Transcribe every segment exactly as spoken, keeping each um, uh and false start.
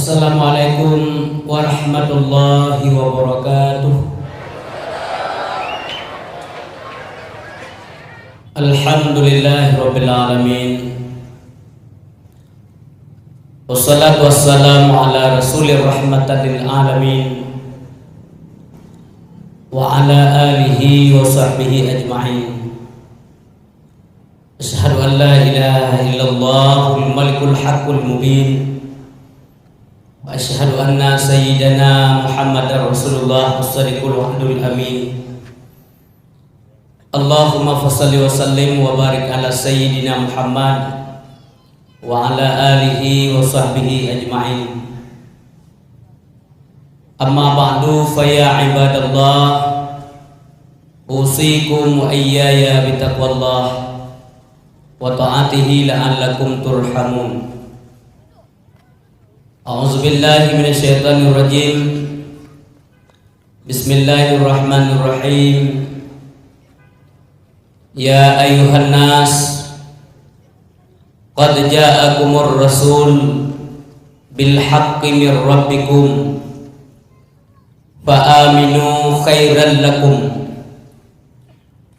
Assalamualaikum warahmatullahi wabarakatuh. Alhamdulillahirabbil alamin. Wassalatu wassalamu ala rasulir rahmatil alamin, wa ala alihi wa sahbihi ajma'in. Asyhadu an la ilaha illallahul malikul haqqul mubin. Wa asyhadu anna sayyidana Muhammadar Rasulullah as-sadiqul wa'dul amin. Allahumma fasalli wa sallim wa barik ala sayyidina Muhammad wa ala alihi wa sahbihi ajma'in. Amma ba'du, fa ya ibadallah, usikum wa iyyaya bitaqwallah wa ta'atihi la'allakum turhamun. A'udzubillahi minasyaitonirrajim. Bismillahirrahmanirrahim. Ya ayyuhan nas, qad ja'akumur rasul bil haqqi mir rabbikum, fa aminu khairan lakum,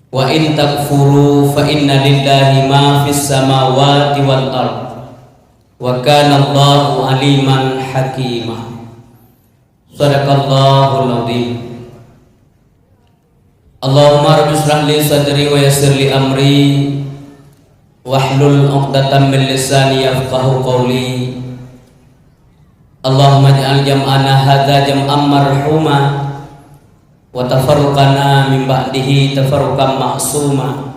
wa in takfuru fa inna lillahi ma fis samawati wal ard, wa kana Allahu aliman hakima. Sadaqallahul azim. Allahumma rabbi shrah li sadri wa yassir li amri, wahlul 'uqdatam min lisani yafqahu qawli. Allahumma ij'al jam'ana hadza jam'an marhuma, wa tafarruqana min ba'dihi tafarruqan ma'suma.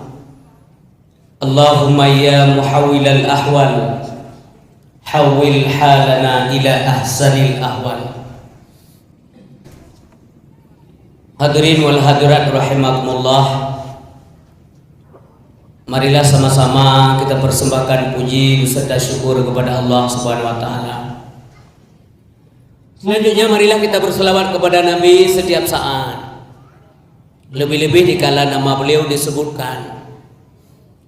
Allahumma ya muhawwilal ahwal, hawwil halana ila ahsanil ahwal. Hadirin wal hadirat rahimakumullah. Marilah sama-sama kita persembahkan puji beserta syukur kepada Allah Subhanahu wa taala. Selanjutnya, marilah kita berselawat kepada Nabi setiap saat. Lebih-lebih dikala nama beliau disebutkan.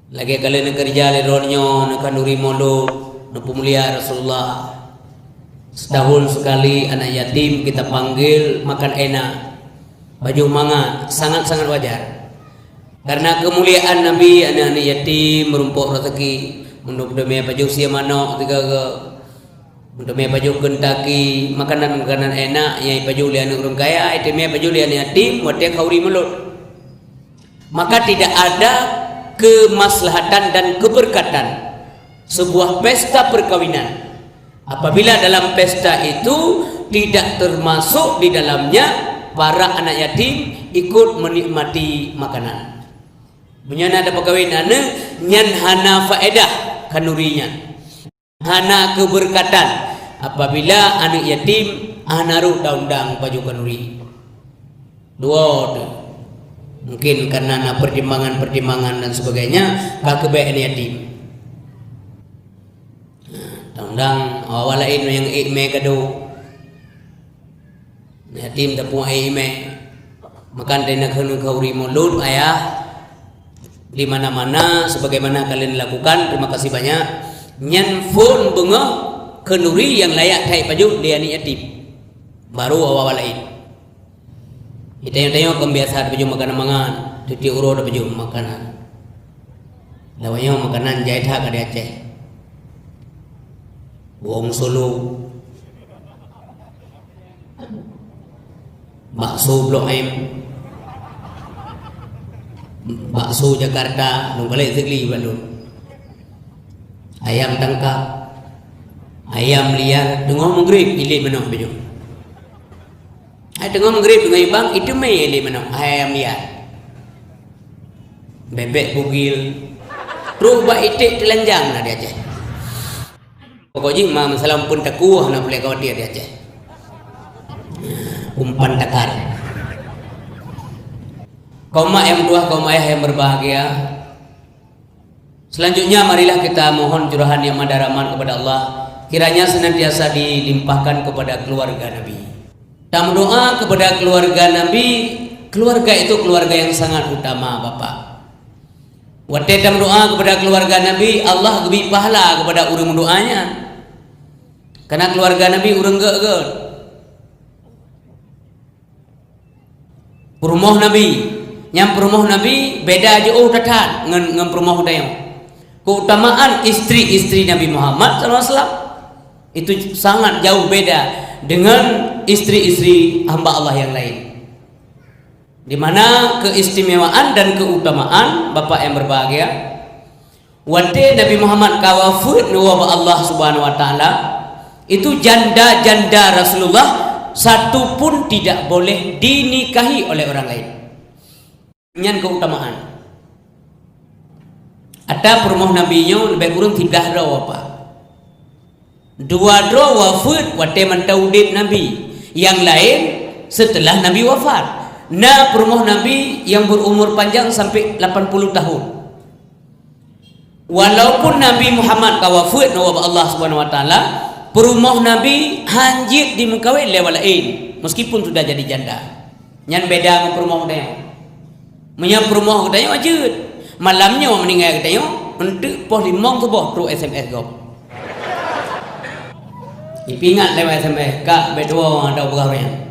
Lagèe ka lheueh neukeureuja lé droeneuh nyoe, neukhanduri mulod, neupeumulia Rasulullah. Setahun sekali anak yatim kita panggil makan enak, pajoh mangat, sangat-sangat wajar. Karena kemuliaan Nabi, aneuk-aneuk yatim meurumpok raseuki, meunurot teumé pajoh sie manok tiga-tiga. Meunteumé pajoh Kentucky, makanan-makanan enak nyang ipajoh lé aneuk ureueng kaya, itamé pajoh lé aneuk yatim watèe khanduri mulod. Maka tidak ada kemaslahatan dan keberkatan sebuah pesta perkawinan apabila dalam pesta itu tidak termasuk di dalamnya para anak yatim ikut menikmati makanan. Meunyoe na tapeukawen aneuk, nyan hana faedah khanduri nyan. Hana keubeureukatan apabila aneuk yatim hana rhot taundang pajoh khanduri. Dua tu. Mungkin karena na pertimbangan-pertimbangan dan sebagainya, ka keubek aneuk yatim. Nah, taundang awak-awak laén nyang ék mè kado. Yatim tapeuék mè. Maka na khanduri mulod ayah di mana-mana sebagaimana kalian lakukan. Terima kasih banyak. Nyan phon beungoh khanduri nyang layak that pajoh lé aneuk yatim. Baru awak-awak laén. Tanyoe-tanyoe kon biasa tapajoh makanan mangat, tiep-tiep uroe tapajoh makanan. Lawan nyoe makanan jai that ka di Aceh. Wong Solo. Bakso Blok M. Bakso Jakarta, lôn kalek sigli bak lôn. Ayam tangkap, ayam liar, teungoh meugrib ilèe manok beujeuet. Hai teungoh meugrib, teungoh ibang, iteumé ilèe manok, hai ayam liar. Bebek bugil. Trok bak iték teulanjang na di Aceh. Pokok jih ma masalah umpan takue na peureulèe khawatir di Aceh. Umpan takar. Kaum mak yang meutuah, kaum ayah yang berbahagia. Selanjutnya, marilah kita mohon curahan yang maha rahmat kepada Allah, kiranya senantiasa dilimpahkan kepada keluarga Nabi. Tameudoa kepada keluarga Nabi, keluarga itu keluarga yang sangat utama, Bapak. Watèe tameudoa kepada keluarga Nabi, Allah geubri pahala kepada ureueng meudoa nyan. Karena keuluwarga Nabi ureuëng gét-gét. Peurumoh Nabi, nyang peurumoh Nabi beda jiôh that-that ngon, ngon peurumoh geutanyoe. Keutamaan istri-istri Nabi Muhammad sallallahu alaihi wasallam itu sangat jauh beda dengan istri-istri hamba Allah yang lain. Di mana keistimewaan dan keutamaan, Bapak yang berbahagia, watée Nabi Muhammad ka wafeuet neuwoe bak Allah Subhanahu wa Taala, itu janda-janda Rasulullah satu pun tidak boleh dinikahi oleh orang lain. Nyan keutamaan. Ata peurumoh Nabi nyoe leubeh kureueng siblaih droe wafat. Dua droe wafeuet watée mantong udeb Nabi, nyang laén seuteulah Nabi wafat. Na peurumoh Nabi nyang beurumur panjang sampoe lapan puluh tahun. Walaupun Nabi Muhammad ka wafeuet neuwoe bak Allah Subhanahu wa Taala, peurumoh Nabi hanjeuet dimeukawen lé awak laén, meskipun sudah jadi janda. Nyan beda ngon peurumoh geutanyoe. Meunyoe peurumoh geutanyoe jeuet, malam nyoe meuninggai geutanyoe, eunteuk poh limong suboh trok S M S gob. Ipeuingat lewat S M S, "Kak, bék tuwoe atau peugah nyan."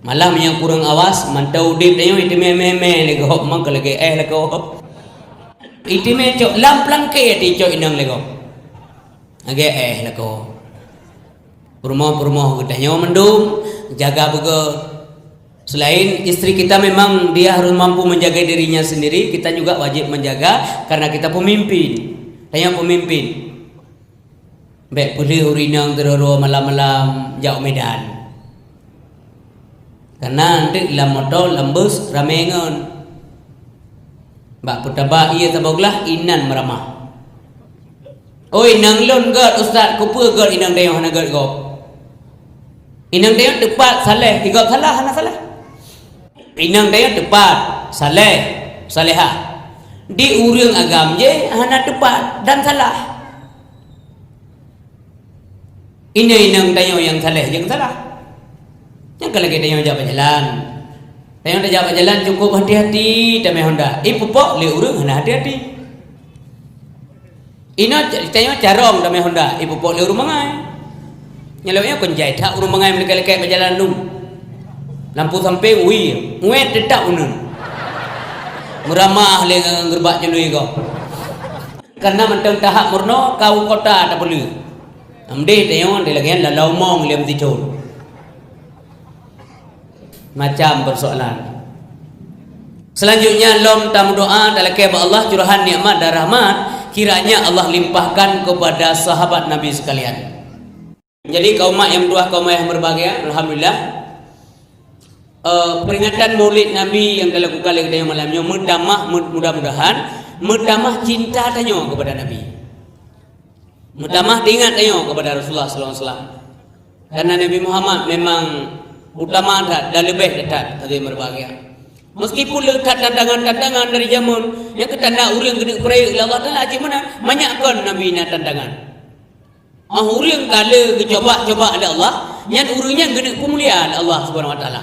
Malah meunyoe kureueng awas, mantong udeb tanyoe iteumé mé-mé lé gob, mangka lagée éh lakoe. Iteumé cok lam peulangkée ticok inong lé gob. Lagée éh lakoe. Peurumoh-peurumoh geutanyoe mandum jaga beugét. Selain istri kita memang dia harus mampu menjaga dirinya sendiri, kita juga wajib menjaga karena kita pemimpin. Tanyoe pemimpin. Bék peuleueh ureuëng inong teuroro malam-malam jak u Medan. Karena eunteuk lam moto, lam bus ramé ngon. Bak peutaba ié saboh glah inan meuramah. "Oi, inong lôn gét, Ustaz, keupeue gét inong tanyoe hana gét gob? Inong tanyoe teupat, saleh, i gob salah, hana salah." Inong tanyoe teupat, saleh, salehah. Di ureuëng agam jih hana teupat dan salah. Inong-inong tanyoe nyang saleh nyang salah. Nyang ka lagée tanyoe jak bak jalan. Tanyoe tajak bak jalan cukup hati-hati tamé honda. Ipupok lé ureuëng hana hati-hati. Inoe tanyoe carông tamé honda, ipupok lé ureuëng bangai. Nyan lagée nyan kon jai that ureuëng bangai meulekét-lekét bak jalan lom. Lampu sampéng, ui, uet teutap uneun. Meuramah lé ngon geureubak jeului gob. Karena mantong tahap meurunoe ka u kota tapeuleueh. Mdeh tanyoe di lagée nyan lalau mong lé meuticon. Macam persoalan. Selanjutnya lom tameudoa talakée bak Allah curahan nikmat dan rahmat kiranya Allah limpahkan kepada sahabat Nabi sekalian. Jadi kaum mak nyang meutuah, kaum ayah yang berbahagia, alhamdulillah. Eh, peringatan Maulid Nabi yang dilakukan oleh kita malam nyoe meutamah, mu-, mudah-mudahan meutamah cinta tanyoe kepada Nabi. Meutamah teuingat tanyoe kepada Rasulullah sallallahu alaihi wasallam. Karena Nabi Muhammad memang utama that dan leubeh that hadirin berbahagia. Meskipun le that tantangan-tantangan dari jameun, nyang keu tanda ureuëng geuneuk peurayeuk lé Allah Taala cit meunan, manyak kon Nabi na tantangan. Oh, ureuëng ka le geucoba-coba lé Allah, nyan ureuëng nyan geuneuk peumulia lé Allah Subhanahu wa Taala.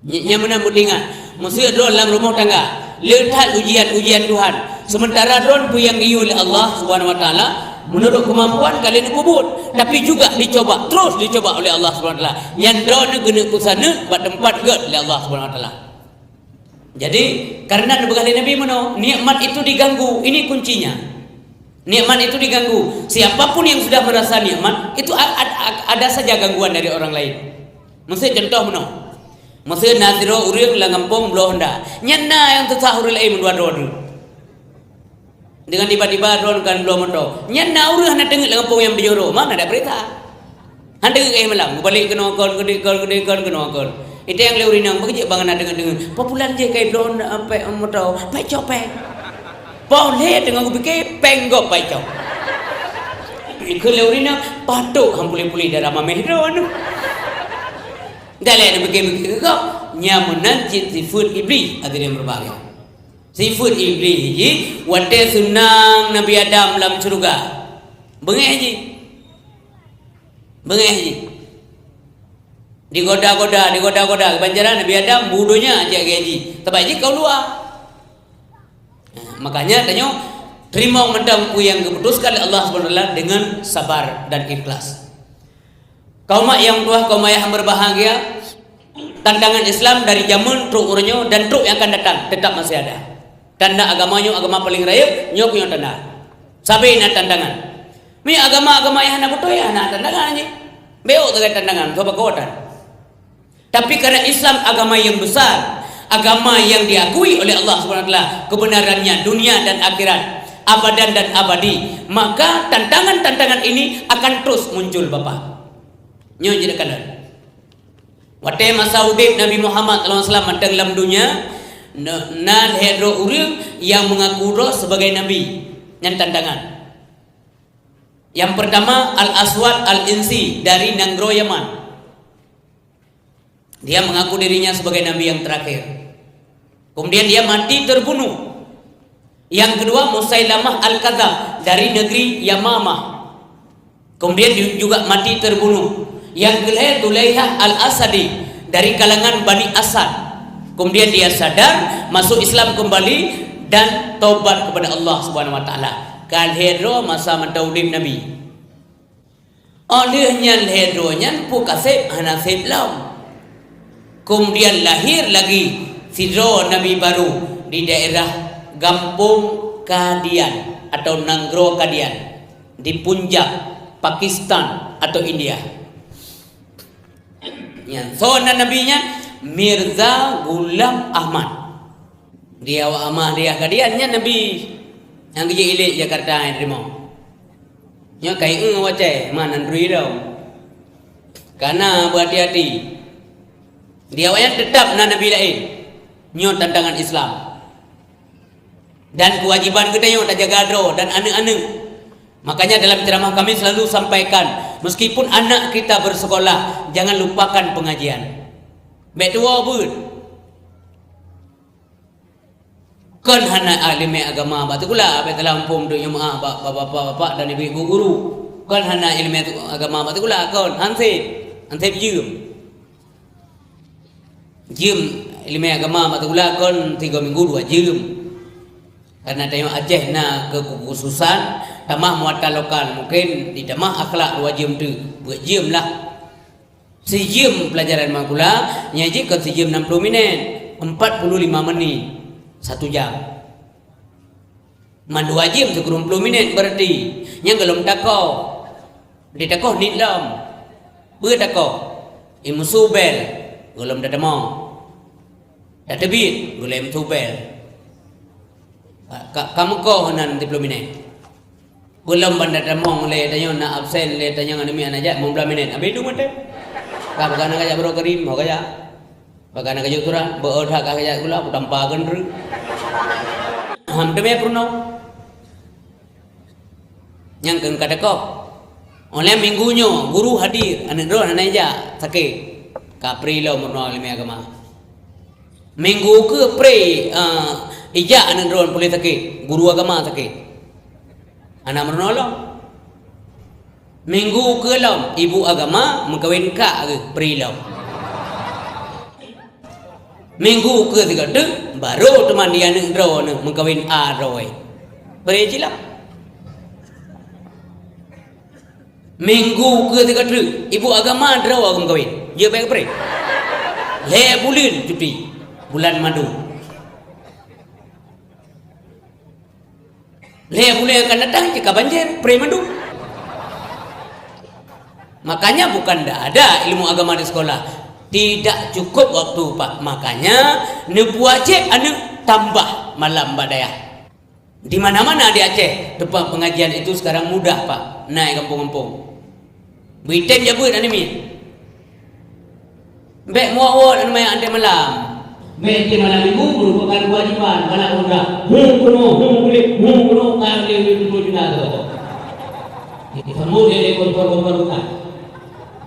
Ny-, nyang meunan beuingat, meuseu droe lam rumoh tangga, le that ujian-ujian Tuhan. Sementara droe peue nyang geuyue lé Allah Subhanahu wa Taala, menurut kemampuan ka le neupeubuet, tapi juga dicoba, terus dicoba oleh Allah Subhanahu wa Taala. Nyan droe geuneuk peusaneuk bak teumpat gét lé Allah Subhanahu wa Taala. Jadi, karena neupeugah lé Nabi meunoe, nikmat itu diganggu. Ini kuncinya. Nikmat itu diganggu. Siapapun yang sudah merasa nikmat, itu a-, a-, a-, ada saja gangguan dari orang lain. Meuseu contoh meunoe. Meuseu na sidroe ureuëng lam gampông bloe honda. Nyan na nyang susah ureuëng laén meudua droe. Dengan tiba-tiba droe kan bloe moto. Nyan na ureuëng hana teungeut lam gampông nyang beujoro, mana ada perintah. Han teungeut eh malam, geubalek keunoe kon, keudeh kon, keudeh kon, keunoe kon. Itang lé ureuëng inong, beujeuet bang hana teungeut-teungeut. Populan jih kai bloe, eh, pek, eh, moto, pek cok pek. Poh lhée teungoh geupike, peng gob pek cok. Ikheun lé ureuëng inong, patok han puléh-puléh darah mameh droe anu. Dah lé anu pike-pike gob, nyan meunan cit sifeuet Iblih, hadirin berbahagia. Sifeuet Iblih jih, watée seunang Nabi Adam lam syeuruga. Beungéh jih. Beungéh jih. Digoda-goda, digoda-goda. Ban jalan Nabi Adam bu donya jak lagée jih. Sabab jih ka u luwa. Nah, makanya tanyoe Teurimong mantong peue nyang geuputuskan lé Allah Subhanahu wa Taala deungon sabar dan ikhlas. Kaum mak nyang tuha, kaum ayah yang berbahagia, tantangan Islam dari jameun trok uroe nyoe dan trok nyang akan datang tetap masih ada. Tanda agama nyoe agama paling rayeuk, nyoe keuh nyoe tanda. Sabe na tantangan. Mi agama-agama nyang hana beutôi, hana tantangan jih. Beuh tagai tantangan, soe bak keuwatan. Tapi karena Islam agama yang besar, agama yang diakui oleh Allah Subhanahu wa Taala kebenarannya dunia dan akhirat, abadan dan abadi, maka tantangan-tantangan ini akan terus muncul, Bapak. Nyoe jeuet kalon. Watée masa udeb Nabi Muhammad sallallahu alaihi wasallam mantong lam dunia, na, na lhée droe ureuëng yang mengaku droe sebagai nabi. Nyan tantangan. Yang pertama, Al-Aswad Al-Insi dari nanggroe Yaman. Dia mengaku dirinya sebagai nabi yang terakhir. Kemudian dia mati terbunuh. Yang kedua, Musailamah Al-Kadzab dari negeri Yamamah. Kemudian ju-, juga mati terbunuh. Yang kelhée, Zulaihah Al-Asadi dari kalangan Bani Asad. Kemudian dia sadar, masuk Islam kembali dan taubat kepada Allah Subhanahu wa Taala. Ka lhée droe masa mantong udeb Nabi. Óh lheueh nyan lhée droe nyan peue ka seb hana seb lom. Kemudian lahir lagi sidroe nabi baru di daerah Gampông Kadian atau nanggroe Kadian di Punjab, Pakistan atau India. Nyan, soe nan nabi nyan? Mirza Ghulam Ahmad. Di awak Ahmadiyah Kadian nyan nabi nyang geujak ilek Jakarta nyang teurimong. Nyoe kai eu wacée, ma nan rui dong. Kana beuhati-hati. Di awaknyan teutap na nabi laén. Nyoe tantangan Islam. Dan kewajiban geutanyoe tajaga droe dan aneuëk-aneuëk. Makanya dalam ceramah kami selalu sampaikan, meskipun anak kita bersekolah, jangan lupakan pengajian. Bék tuwoe beuet. Kon hana iéleumé agama bak sikula, bék talampông deuek nyeumaah bak, bak bapak-bapak dan ibu-ibu guru. Kon hana iéleumé agama bak sikula, kon, han seb, han seb jeuem. Jeuem iéleumé agama bak sikula kon tiga minggu dua jeuem. Karena tanyoe Aceh na keukhususan, tamah muatan lokal, mungkin ditamah akhlak dua jeuem teuk, peuet jeuem lah. Sijeuem pelajaran makula, nyan jih kon sijeuem enam puluh minit, empat puluh lima menit, satu jam. Man dua jeuem sikureueng puluh minit berarti. Nyan gohlom takoh. Di takoh niet lom. Peue takoh? Imeusu bel, gohlom tatamong. Tateubiet, gohlom imeusu bel. Ka, ka, ka meukoh nan tiga puluh minit. Gohlom ban tatamong lé tanyoe na absen lé tanyoe ngon miet hana jak, limong belas minit. Abéh dum watée. Ka, baka na kajak baroe keurim, ho kajak. Baka na kajak surat, beu that ka kajak sikula, beutampa keuneuk. Ham teumé peurunoe. Nyang keu ka teukoh. Óh lheueh minggu nyoe, guru hadir, aneuëk droe hana ijak, sakét. Ka pri lom meurunoe iéleumé agama. Minggu keue pri, eh, ijak aneuëk droe puléh sakét, guru agama sakét. Hana meurunoe lom. Minggu keue lom, ibu agama meukawen kak geuh pri lom. Minggu keue sigoe teuk, barô teuma di aneuëk droeneuh meukawen a droe. Pri cit lom. Minggu keue sigoe teuk, ibu agama droe meukawen. Jeuet bak pri. Lhée buleuen cuti. Bulan madu. Lhée buleuen akan datang, cit ka banjir, pri mandum. Makanya bukan ndak ada ilmu agama di sekolah. Tidak cukup waktu, Pak. Makanya, neupuwajéb aneuëk tambah malam bak dayah. Di mana-mana di Aceh, tempat pengajian itu sekarang mudah, Pak. Na i gampông-gampông. Beuitem jak beuet aneuk miet. Bék muwot-wot aneuk miet antée malam. Bék di malam minggu merupakan kewajiban bala ureuëng. Hong keunoe, hong kulét, hong keunoe ka lé lé puluh juta tu. Disambut dia lé kontrol-kontrol bukan.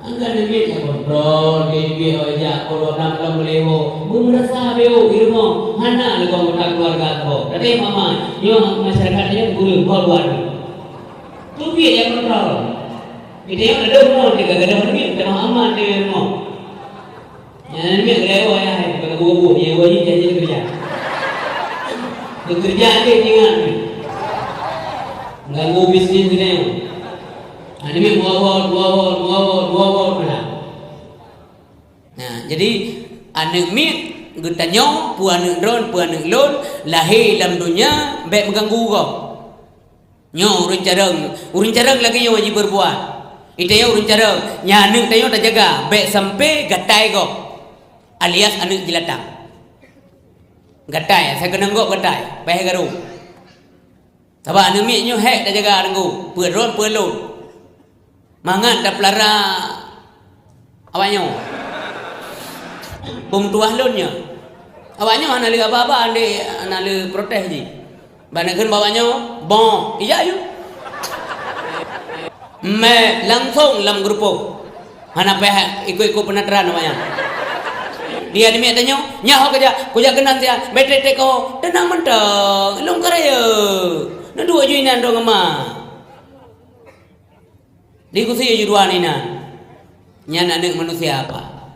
Angkat aneuk miet jak kontrol, dia lebih awak jak kalau dalam dalam melewo. Memerasa beu di rumah, hana lé anggota keluarga kau. Tapi mama, nyoe masyarakat nyoe guru kau luar. Tu pih jak kontrol. Kita yang ada rumah, dia kagak ada rumah, kita mah aman dia rumah. Yang ada rumah, dia rumah ya, dia kagak bubuh, dia rumah ni, dia jadi kerja. Bekerja dia dengan ni. Ganggu bisnis geutanyoe. Aneuk miet muawot, muawot, muawot, muawot, muawot. Nah, jadi aneuk miet geutanyoe, peue aneuk droen, peue aneuk lôn, lahé lam donya bèk meuganggu gob. Nyoe ureueng carông, ureueng carông lagèe nyoe jih beureubuat. Geutanyoe ureueng carông, nyan aneuk tanyoe tajaga, bèk sampai gatai gob, alias aneuk jeulatang. Gatai, asai keunong gob gatai, paih garu. Sabab aneuk miet nyoe hék tajaga teungku, peue droen peue lôn. Mangat tapeulara awak nyoe. Beumetuah lôn nyoe. Awak nyoe hana lé haba-haba, andai hana lé protes jih. Ban neukheun bak awak nyoe, boh, ija yue. Mé langsong lam geureupoh. Hana payah ikot-ikot peunataran awak nyan. Di aneuk miet tanyoe, nyan ho keujak, kujak keunan siat, bèk trép-trép keu ho, teunang mantong, lôn ka rayeuk. Neuduek ju inan droe ngon ma. Di kusi ju dua inan. Nyan aneuk manusia apa?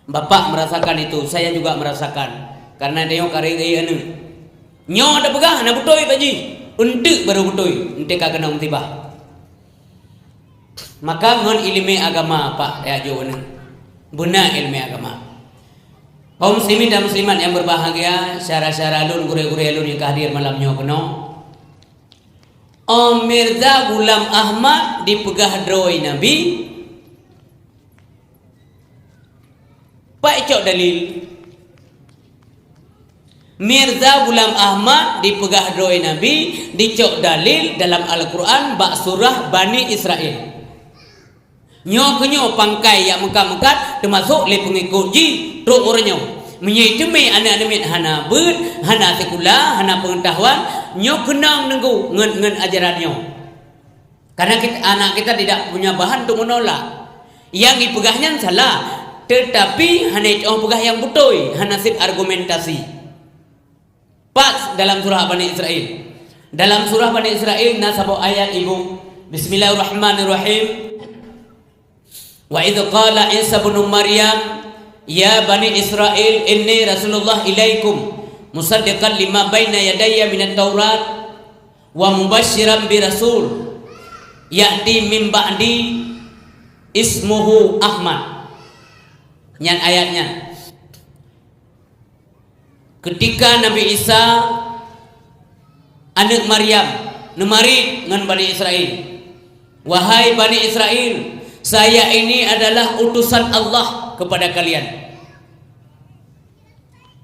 Bapak merasakan itu, saya juga merasakan. Karena tanyoe ka rayeuk aneuk. Nyoe tapeugah hana beutôi bak jih, eunteuk barô beutôi, eunteuk ka keunong musibah. Maka ngon ileumèe agama, Pak, ya, jok nyan. Beuna ileumèe agama. Kaum muslimin dan muslimat nyang berbahagia, syedara-syedara lôn, gurèe-gurèe lôn nyang ka hadir malam nyoe keunoe. Oh, Mirza Ghulam Ahmad dipeugah droe Nabi, Pak, icok dalil. Mirza Ghulam Ahmad dipeugah droe Nabi, dicok dalil dalam Al-Quran bak surah Bani Israel. Nyoe keuh nyoe pangkai jak meukat-meukat, teumasok lé peungikot jih trok uroe nyoe. Meunyoe teumé aneuk-aneuk miet hana beuet, hana sikula, hana peungeutahuan, nyoe keunong teungku ngon, ngon ajaran nyoe. Karena kit-, anak kita tidak punya bahan untuk menolak. Nyang jipeugah nyan salah, teutapi hana jitu'oh peugah nyang beutôi, hana sép argumentasi. Pas dalam surah Bani Israel. Dalam surah Bani Israel na saboh ayat, Ibu. Bismillahirrahmanirrahim. Wa idz qala Isa ibnu Maryam, "Ya bani Israil, inni rasulullah ilaikum, musaddiqan lima baina yadayya minat Taurat, wa mubasyiran bi rasul ya'ti min ba'di ismuhu Ahmad." Nyan ayat nyan. Ketika Nabi Isa, aneuk Maryam, neumarit ngon Bani Israel, "Wahai Bani Israel, saya ini adalah utusan Allah kepada kalian.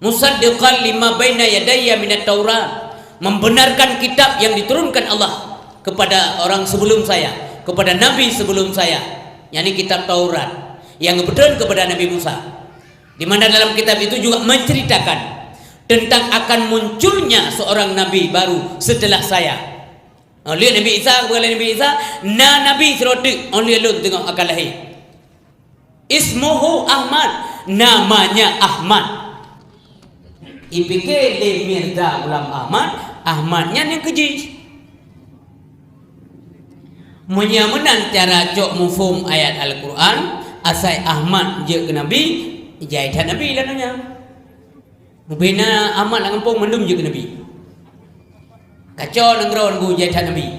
Musaddiqan lima baina yadayya minat Taurat, membenarkan kitab yang diturunkan Allah kepada orang sebelum saya, kepada nabi sebelum saya, yakni kitab Taurat yang kebetulan kepada Nabi Musa." Di mana dalam kitab itu juga menceritakan tentang akan munculnya seorang nabi baru setelah saya. Oh, lheueh Nabi Isa, bukan lheueh Nabi Isa, na nabi sidroe teuk, oh, lheueh lôn teungoh akan lahé. Ismuhu Ahmad, namanya Ahmad. Ipike lé Mirza Ghulam Ahmad, Ahmad nyan nyang keujih. Meunyoe meunan cara cok muphom ayat Al-Quran, asai Ahmad jeuet keu nabi, jai that nabi lam donya. Mubina Ahmad lam gampông mandum jeuet keu nabi. Kacau nanggroe nunggu jai that nabi.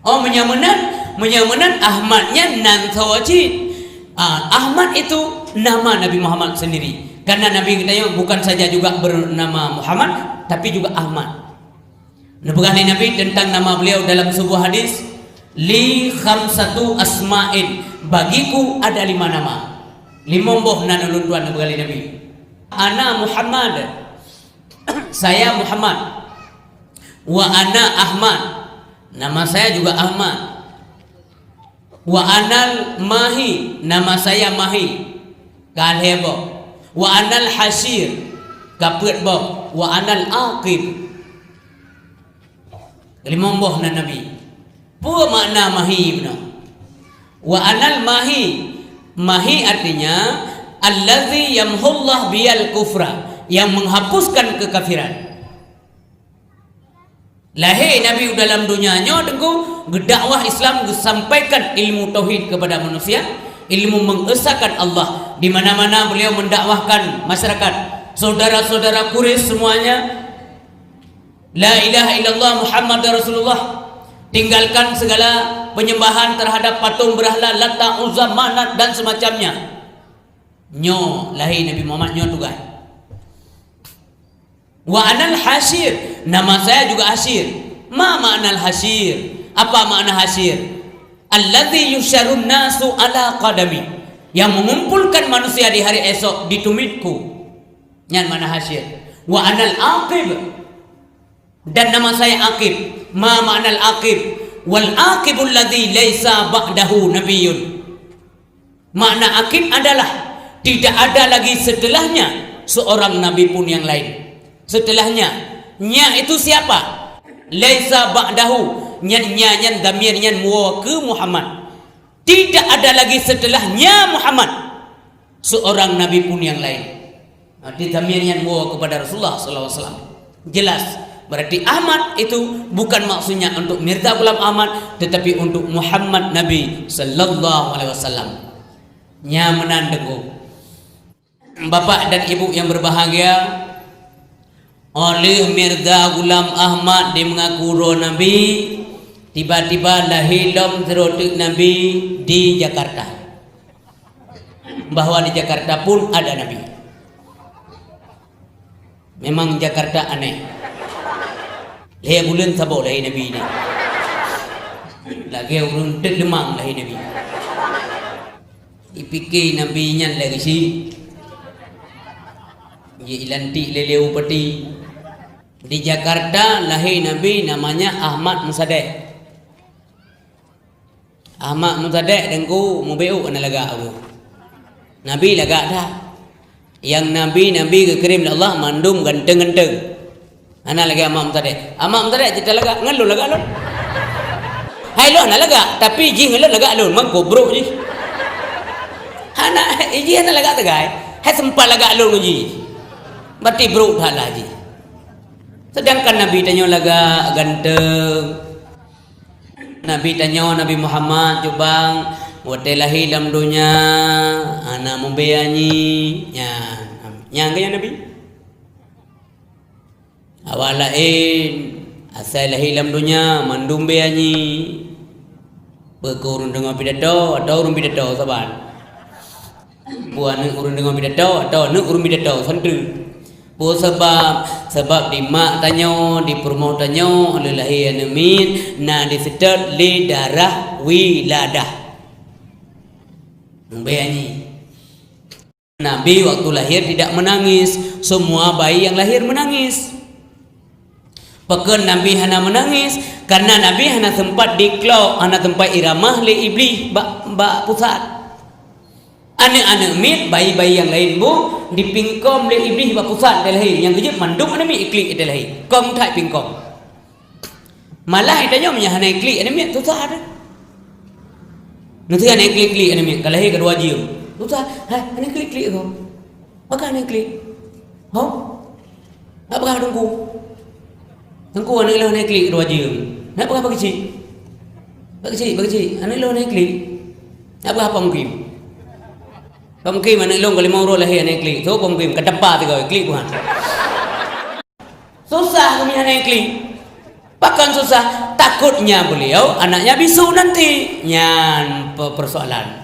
Oh, meunyoe meunan, meunyoe meunan Ahmad nyan nan soe cit. Ah, Ahmad itu nama Nabi Muhammad sendiri. Karena Nabi geutanyoe bukan saja juga bernama Muhammad, tapi juga Ahmad. Neupeugah lé Nabi tentang nama beliau dalam sebuah hadis, "Li khamsatu asma'in, bagiku ada lima nama." Limong boh nan ulôn tuan, neupeugah lé Nabi. "Ana Muhammad," saya Muhammad. "Wa ana Ahmad," nama saya juga Ahmad. "Wa anal Mahi," nama saya Mahi. Ka lhèe boh. "Wa anal Hasyir," ka peuet boh. "Wa anal Aqib." Limong boh nan Nabi. Peue makna Mahi bunoe? "Wa anal Mahi." Mahi artinya, "Allazi yamhullah biyal kufra," yang menghapuskan kekafiran. Lahé Nabi u dalam donya nyoe teungku, geudakwah Islam, geusampaikan ilmu tauhid kepada manusia, ilmu mengesakan Allah. Di mana-mana beliau mendakwahkan masyarakat, saudara-saudara Quraisy semuanya, La ilaha illallah Muhammadar Rasulullah. Tinggalkan segala penyembahan terhadap patung berhala, Lata, Uzza, Manat dan semacamnya. Nyoe lahé Nabi Muhammad, nyoe tugaih. Wa anal hasyir, nama saya juga Hasyir. Ma ma'nal hasyir? Apa makna hasyir? Alladzi yusyarun nasu ala qadami, yang mengumpulkan manusia di hari esok di tumitku. Nyan makna hasyir. Wa anal aqib, dan nama saya Aqib. Ma ma'nal aqib? Wal aqibul ladzi laisa ba'dahu nabiyyun. Makna aqib adalah tidak ada lagi setelahnya seorang nabi pun yang lain. Setelahnya, nya itu siapa? Laisa ba'dahu, nyan, nya nyan, dhamir nyan muwoe keu Muhammad. Tidak ada lagi setelahnya Muhammad seorang nabi pun yang lain. Berarti dhamir nyan muwoe kepada Rasulullah sallallahu alaihi wasallam. Jelas, berarti Ahmad itu bukan maksudnya untuk Mirza Ghulam Ahmad, tetapi untuk Muhammad Nabi sallallahu alaihi wasallam. Nyan meunan, Teungku. Bapak dan Ibu yang berbahagia, óh lheueh Mirza Ghulam Ahmad di mengaku droe Nabi, tiba-tiba lahé lom sidroe teuk Nabi di Jakarta. Bahwa di Jakarta pun ada Nabi. Memang Jakarta aneh. Lhée buleuen saboh lahé Nabi nyan. Lagée ureuëng teuk leumang lahé Nabi. Ipike Nabi nyan lagée si. Ji ilantik lé-lé upati. Di Jakarta lahé Nabi namanya Ahmad Musadek. Ahmad Musadek Teungku, mubeuk hana lagak aku. Nabi lagak that. Nyang nabi-nabi geukirém lé Allah mandum ganteng-ganteng. Hana lagak Ahmad Musadek. Ahmad Musadek cit lagak, ngon lôn lagak lôn. Hai lôn hana lagak, tapi jih ngon lôn lagak lôn, meugobrok jih. Hana, jih hana lagak sagai. Hai sempat lagak lôn ngon jih. Berarti brok that lah jih. Sedangkan Nabi tanyoe lagak ganteng. Nabi tanyoe, Nabi Muhammad, cubang, watée lahé lam donya, hana mubée anyi. Nyan, nyan keuh Nabi. Awak laén, asai lahé lam donya, mandum bée anyi. Beukeue ureuëng deungoe pidato, atawa ureuëng pidato saban. Peue aneuëk ureuëng deungoe pidato, atawa aneuëk ureuëng pidato, santri. Peue sabab? Sabab di mak tanyoe, di peurumoh tanyoe, lheueh lahé aneuëk miet, na diseutôt lé darah wiladah. Mubée anyi. Nabi waktu lahir tidak menangis, semua bayi yang lahir menangis. Pakon Nabi hana meunangis? Karena Nabi hana sempat diklok, hana sempat iramah lé Iblih bak, bak pusat. Aneuëk-aneuëk miet, bayi-bayi nyang laén bu, dipingkom lé Iblih bak pusat watée lahé, nyang keujeuet mandum aneuëk miet iklik watée lahé. Kong that pingkom. Malah tanyoe meunyoe hana iklik aneuëk miet, susah that. Neusiah hana iklik-iklik aneuëk miet, ka lahé ka dua jeuem. Susah, hai, hana iklik-iklik kong. Pakon hana iklik? Ho? Nak peugah teungku. Teungku, aneuëk lôn hana iklik dua jeuem. Nak peugah bak keuchik? Bak keuchik, bak keuchik. Aneuëk lôn hana iklik. Nak peugah Pak Mukim? Pak Mukim, aneuëk lôn ka limong uroe lahé hana iklik. Soe Pak Mukim? Ka tampa sigoe, iklik peue han. Susah kami hana iklik. Pakon susah? Takutnya beliau anaknya bisu nanti. Nyan pe-, persoalan.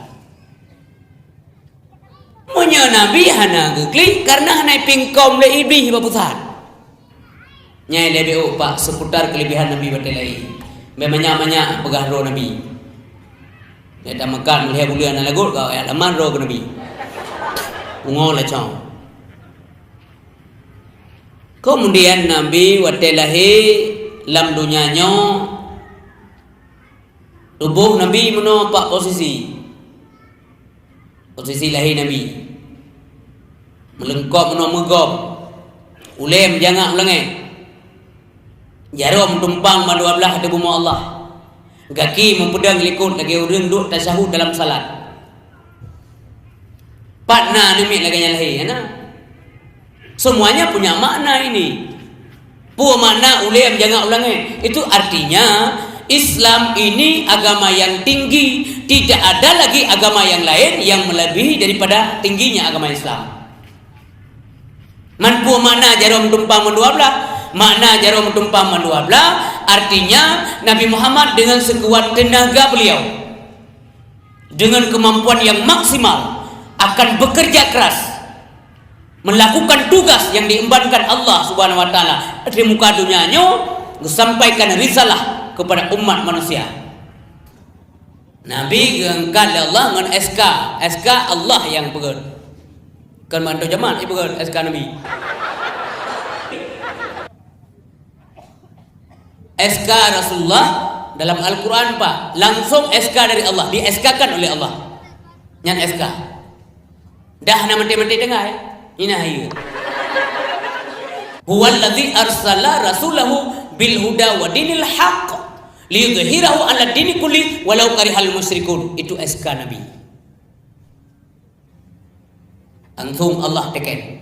Meunyoe Nabi hana geuklik, karena hana ipingkom lé Iblih bak pusat. Nyai leubeh ôk bak seputar keulebihan Nabi watée lahé. Bèk manyak-manyak peugah droe Nabi. Bèk tameukan meulhèe buleuen hana lagot ka ayat laman droe keu Nabi. Pungo lacong. Keumudian Nabi watée lahé lam donya nyoe, tuboh Nabi meunoe bak posisi. Posisi lahé Nabi. Meuleungkop meunoe meugom. Ulèe meujangak u langèt. Jaroe meutumpang ban dua blaih ateueh bumoe Allah. Gaki meupeudong likot lagèe ureueng duek tasyahud dalam salat. Pat na aneuk miet lagèe nyan lahé, hana? Semuanya punya makna ini. Peue makna ulèe meujangak u langèt? Itu artinya, Islam ini agama yang tinggi, tidak ada lagi agama yang lain yang melebihi daripada tingginya agama Islam. Man peue makna jaroe meutumpang meudua blaih? Makna jaroe meutumpah mandua blah, artinya Nabi Muhammad dengan sekuat tenaga beliau, dengan kemampuan yang maksimal, akan bekerja keras melakukan tugas yang diembankan Allah Subhanahu wa Taala di muka dunia nyoe, geusampaikan risalah kepada umat manusia. Nabi geuangkat lé Allah ngon S K. S K Allah nyang peugét. Kon bantu jamaat nyang peugét S K Nabi. S K Rasulullah dalam Al-Quran, Pak, langsung S K dari Allah, di-S K-kan oleh Allah. Nyan S K. Dah na maté-maté tinggai. Ina hayeue. Huwallazi arsala rasulahu bil huda wa dinil haq liyudhhirahu 'ala dini kulli walau karihal musyrikun. Itu S K Nabi. Langsung Allah teken.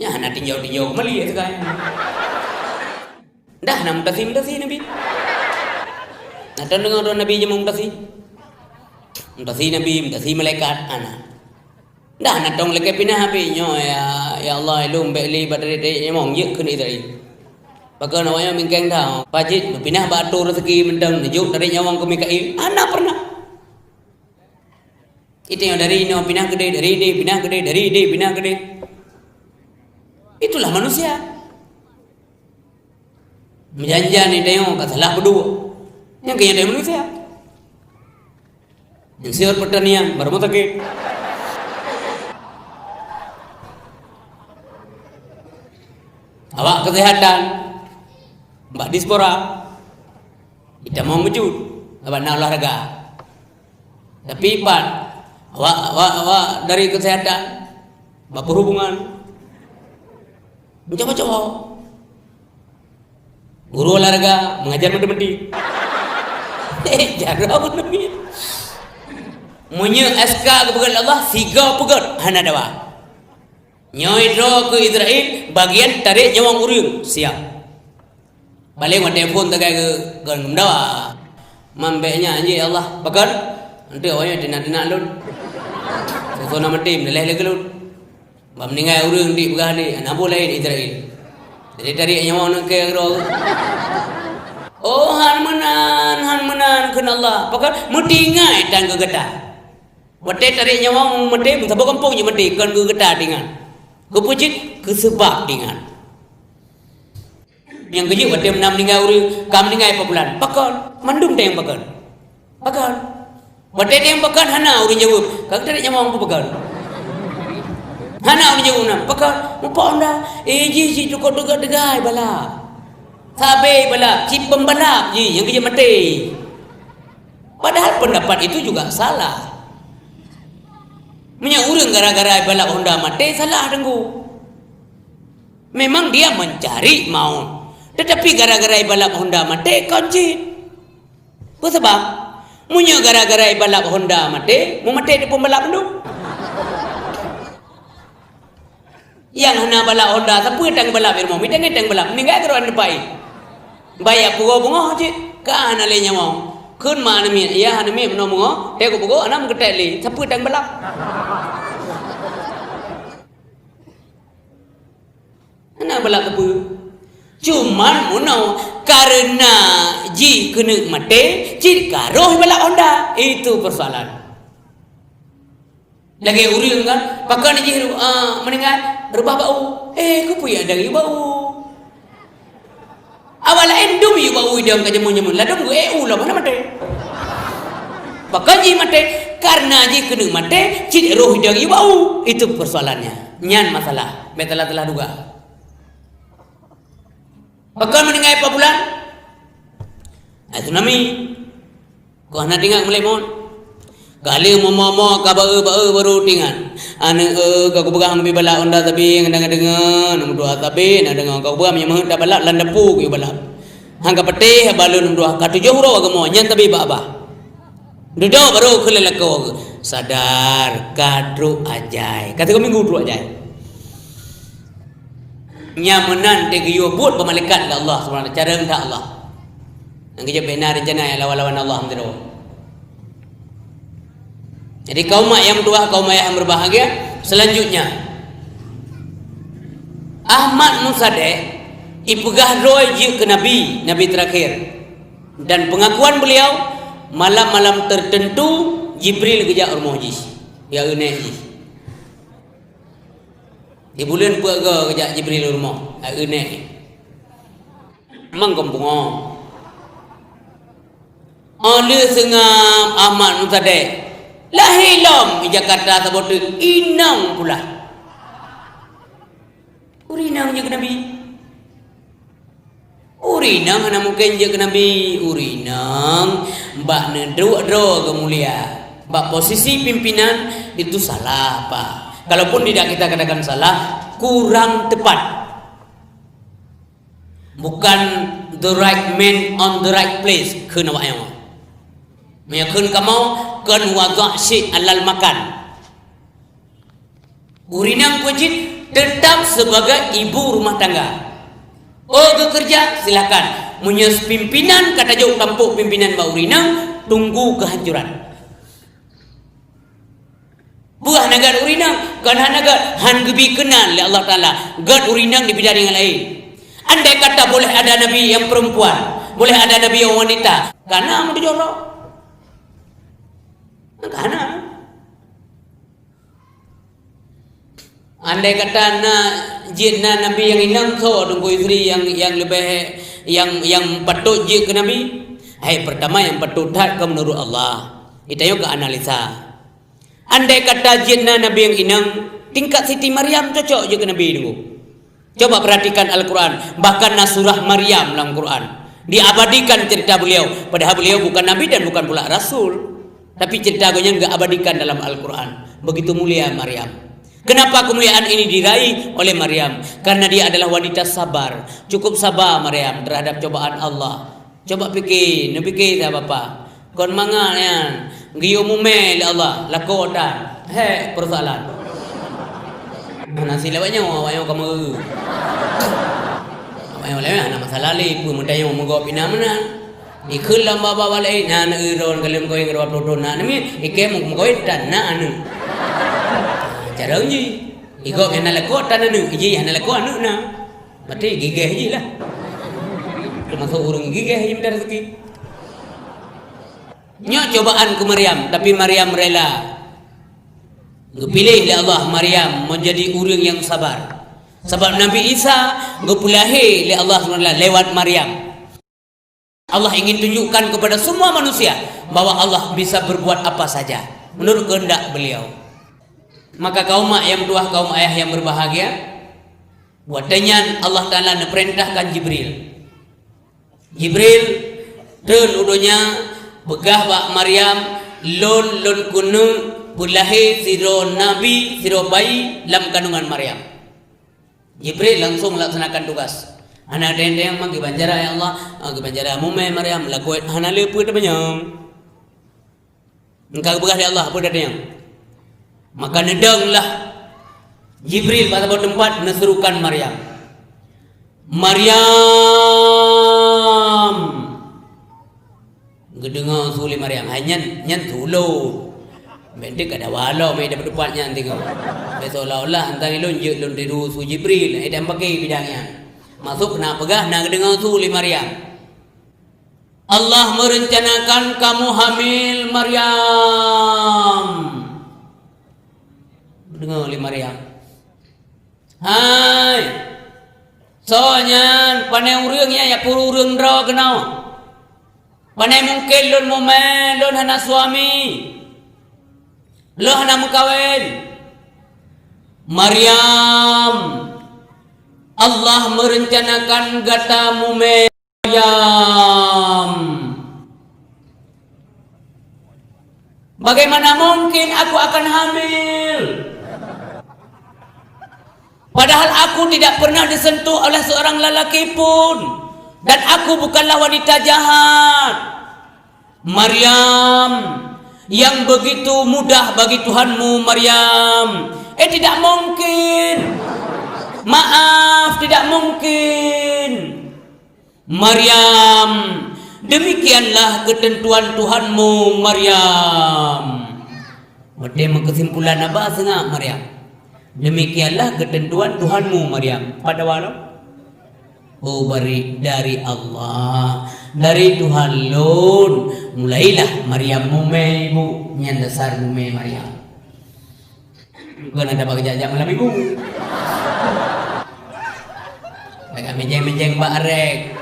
Nyan hana tinjau-tinjau keumali ya sekarang. Dah na mutasi-mutasi Nabi. Nah, tong deungoe droe Nabi nyang mutasi. Mutasi Nabi, mutasi malaikat, ana. Dah na tong lakée pinah api nyoe, ya, ya Allah, ilôn bék lé bak tarék-tarék nyawöng jeuet keu Israel. Pakon awaknyan bingkeng that, pajit beupinah bak atô raseuki mantong neujok tarék nyawöng keu Mikail. Hana pernah. Itu yang dari inoe pinah keudeh, dari deh pinah keudeh, dari deh pinah keudeh. Itulah manusia. Meujan-jan ni tengok ka salah peuduek. Nyang keu nyang dari manusia. Insinyur pertanian, baru mau sakit. Awak kesehatan, bak diaspora, kita mau mewujud, awak nak olahraga. Tapi pat, awak, awak, awak dari kesehatan, bak perhubungan, mencoba-coba. Guru olahraga mengajar matematik. Eh, jaroe namiet. Meunyoe S K geupeugét lé Allah, sigoe peugét hana dawa. Nyoe droe keu Israel, bagian tarék nyawöng ureuëng, siap. Paléng watée phon tagai keu kon dawa. Man bék nyan jih ya Allah, pakon? Enteuk awaknyan teunak-teunak lôn. Soe-soe na maté meuleleh lé keu lôn. Bak meuninggai ureuëng di peugah lé, na boh laén Israel. Jadi tarék nyawöng nangkée droe. Oh, han meunan, han meunan kheun Allah. Pakon meutinggai tan keu gata. Watée tarék nyawöng maté, meusaboh gampông jih maté, kon keu gata tingat. Keu peue cit? Keu seubab tingat. Nyang keujeuet watée meunan meuninggai ureuëng, ka meuninggai pat bulan. Pakon? Mandum teueng pakon. Pakon? Watée teueng pakon hana ureuëng jaweueb. Ka geutarek nyawöng peue pakon? Hana ureuëng jaweueb na. Pakon? Mupak honda. Eh, jih, jih, cukôp teuga-teuga balap. Sabé balap, cit pembalap jih nyang keujeuet maté. Padahal pendapat itu juga salah. Meunyoe ureuëng gara-gara balap honda maté, salah teungku. Memang dia mencari maut. Tetapi gara-gara balap honda maté, kon cit. Peue sabab? Meunyoe gara-gara balap honda maté, meumaté di pembalap mandum. Nyang hana balap honda, sapeue tan balap ilmu? Mideungoe tan balap, meuninggai keudroe neupai. Bayak pugoe beungoh cit, ka hana lé nyawöng. Kheun ma aneuk miet, ya aneuk miet meunoe beungoh, teuka pugoe aneuk meukeutét lé, sapeue tan balap? Hana balap sapeue. Cuman meunoe, kareuna jih keuneuk maté, cit ka roh balap honda. Itu persoalan. Lagée ureuëng kan, pakon jih, ah, meuninggai, reubah bak u. Eh, keupeue ya dari bak u? Awak laén dum yue bak u idong ka jameun-jameun, ladom geu-, eh, u lom hana maté. Pakon jih maté, kareuna jih keuneuk maté, cit roh idong yue bak u. Itu persoalannya. Nyan masalah. Bék salah-salah duga. Pakon meuninggai pat bulan? Ai tsunami. Kok hana teuingat mulai mot? Ka lheueh momo-mo ka baeu-baeu baru teuingat. Aneuk eu, ka kupeugah ngeubi balap honda sabe ngadang deungon, aneuk meutuah sabe na deungon. Ka kupeugah meunyoe meuheuet tabalap lam dapu keu balap. Han ka patéh haba lôn meutuah ka tujoh uroe geumo nyan sabe bak abah. Dudoe baru keu lé lakoe geuh. Sadar ka trok ajai. Ka tiga minggu trok ajai. Nyang meunan teuh geuyue buet bak malaikat lé Allah Subhanahu wa Taala, carông that Allah. Nyang geujak bina rencana nyang lawan-lawan Allah meudroe. Jadi kaum mak nyang meutuah, kaum ayah nyang berbahagia, selanjutnya, Ahmad Musaddiq ipeugah droe jeuet keu nabi, nabi teurakhir. Dan peungakuan beuliau, malam-malam teuteuntu Jibril geujak u rumoh jih, ya, eu nèk jih. Di buleuen peuet goe geujak Jibril u rumoh, ya, eu nèk. Mang geumpungong. Óh lheueh seungab Ahmad Musaddiq lahé lom di Jakarta saboh teuk, inong pula. Ureueng inong jeuet keu nabi. Ureueng inong hana mungken jeuet keu nabi. Ureueng inong bak neuduek droe geumulia, bak posisi pimpinan, itu salah, Pak. Kalaupun tidak kita katakan salah, kurang tepat. Bukan the right man on the right place, kheun awak nyoe. Meunyoe kheun kamoe, kon wadha' syai' alal makan. Ureueng inong peue jih? Tetap sebagai ibu rumah tangga. Oh, geukeureuja, silakan. Meunyoe pimpinan ka tajok tampok pimpinan bak ureueng inong, tunggu kehancuran. Peue hana gét ureueng inong? Kon hana gét, han geubi keunan lé Allah Taala gét ureueng inong dibeda deungon laén. Andai kata boleh ada nabi nyang perempuan, boleh ada nabi nyang wanita, ka na meutujoh droe? Ka na. Andai kata na, jeuet na nabi nyang inong, soe Teungku Yusri nyang, nyang leubeh, nyang, nyang patôt jeuet keu nabi? Hai, peurtama nyang patôt that ka meunurot Allah. Geutanyoe ka analisa. Andai kata jeuet na nabi nyang inong, tingkat Siti Maryam cocok jeuet keu nabi, Teungku. Coba perhatikan Al-Quran, bahkan na surah Maryam lam Quran. Diabadikan cerita beliau, padahal beliau bukan nabi dan bukan pula rasul. Tapi cerita geuh nyan geuabadikan dalam Al-Quran. Begitu mulia Maryam. Kenapa kemuliaan ini diraih oleh Maryam? Karena dia adalah wanita sabar. Cukup sabar Maryam terhadap cobaan Allah. Coba pike, neupike sabe Bapak. Kon mangat nyan, geuyue mumè lé Allah, lakoe tan. Hék, peusoalan. Hana silap awak nyoe, awak nyoe ka meueu. Awak nyoe lé hana masalah lé, peue meutanyoe meugob inan meunan. Ikheun lam baba-baba laén, na aneuk droen ka lheueh meukawen dua ploh thon na aneuk miet, ikheun meukawen tan na aneuk. Cara jih. Igob hana lakoe tan aneuk, jih hana lakoe aneuk na. Berarti gigeh jih lah. Termasuk ureueng gigeh jih minta rezeki. Nyoe cobaan keu Maryam, tapi Maryam rela. Geupiléh lé Allah Maryam menjadi ureueng nyang sabar. Sabab Nabi Isa geupeulahé lé Allah subhanahu wa taala lewat Maryam. Allah ingin tunjukkan kepada semua manusia bahwa Allah bisa berbuat apa saja menurut kehendak Beliau. Maka kaum mak nyang meutuwah, kaum ayah nyang berbahagia, watée nyan Allah Taala neupeurintahkan Jibril. Jibril treun u donya, peugah bak Maryam, "Lôn, lôn keuneuk peulahé sidroe nabi, sidroe bayi lam kandungan Maryam." Jibril langsung melaksanakan tugas. Hana teuntée mang geubancara, "Ya Allah, ah, geubancara mumè Maryam, lakoe hana lé peue teumanyong." Engka geupeugah lé Allah, "Peue teuntée nyan?" Maka neudonglah Jibril bak saboh teumpat neusurukan Maryam. "Maryam!" Geudeungoe su lé Maryam, hai nyan, nyan su lôn. Bèk ka dawa lom, hai dapeutupat nyan teungoh. Bèk seolah-olah antara lôn jeuet lôn tiru su Jibril, hai dan paké bidang nyan. Maksud na peugah na geudeungoe su lé Maryam. "Allah merencanakan kamu hamil, Maryam." Geudeungoe lé Maryam. Hai, soe nyan, pane ureuëng nyan jak peureueng droe keunoe? Pane mungken lôn mumè, lôn hana suami, lôn hana meukawen? Maryam, Allah merencanakan gata mumè, Maryam. Bagaimana mungkin aku akan hamil? Padahal aku tidak pernah disentuh oleh seorang lelaki pun. Dan aku bukanlah wanita jahat. Maryam, yang begitu mudah bagi Tuhanmu, Maryam. Eh, tidak mungkin. Maaf, tidak mungkin. Maryam, demikianlah ketentuan Tuhanmu, Maryam. Watée meukesimpulan haba seungab Maryam. Demikianlah ketentuan Tuhanmu, Maryam. Pada walau, oh, bari dari Allah, dari Tuhan lôn. Mulailah Maryam mumè ibu, nyan dasar mumè Maryam. Bukan ada bak jak-jak malam minggu. Agak mejeng-mejeng bak rek.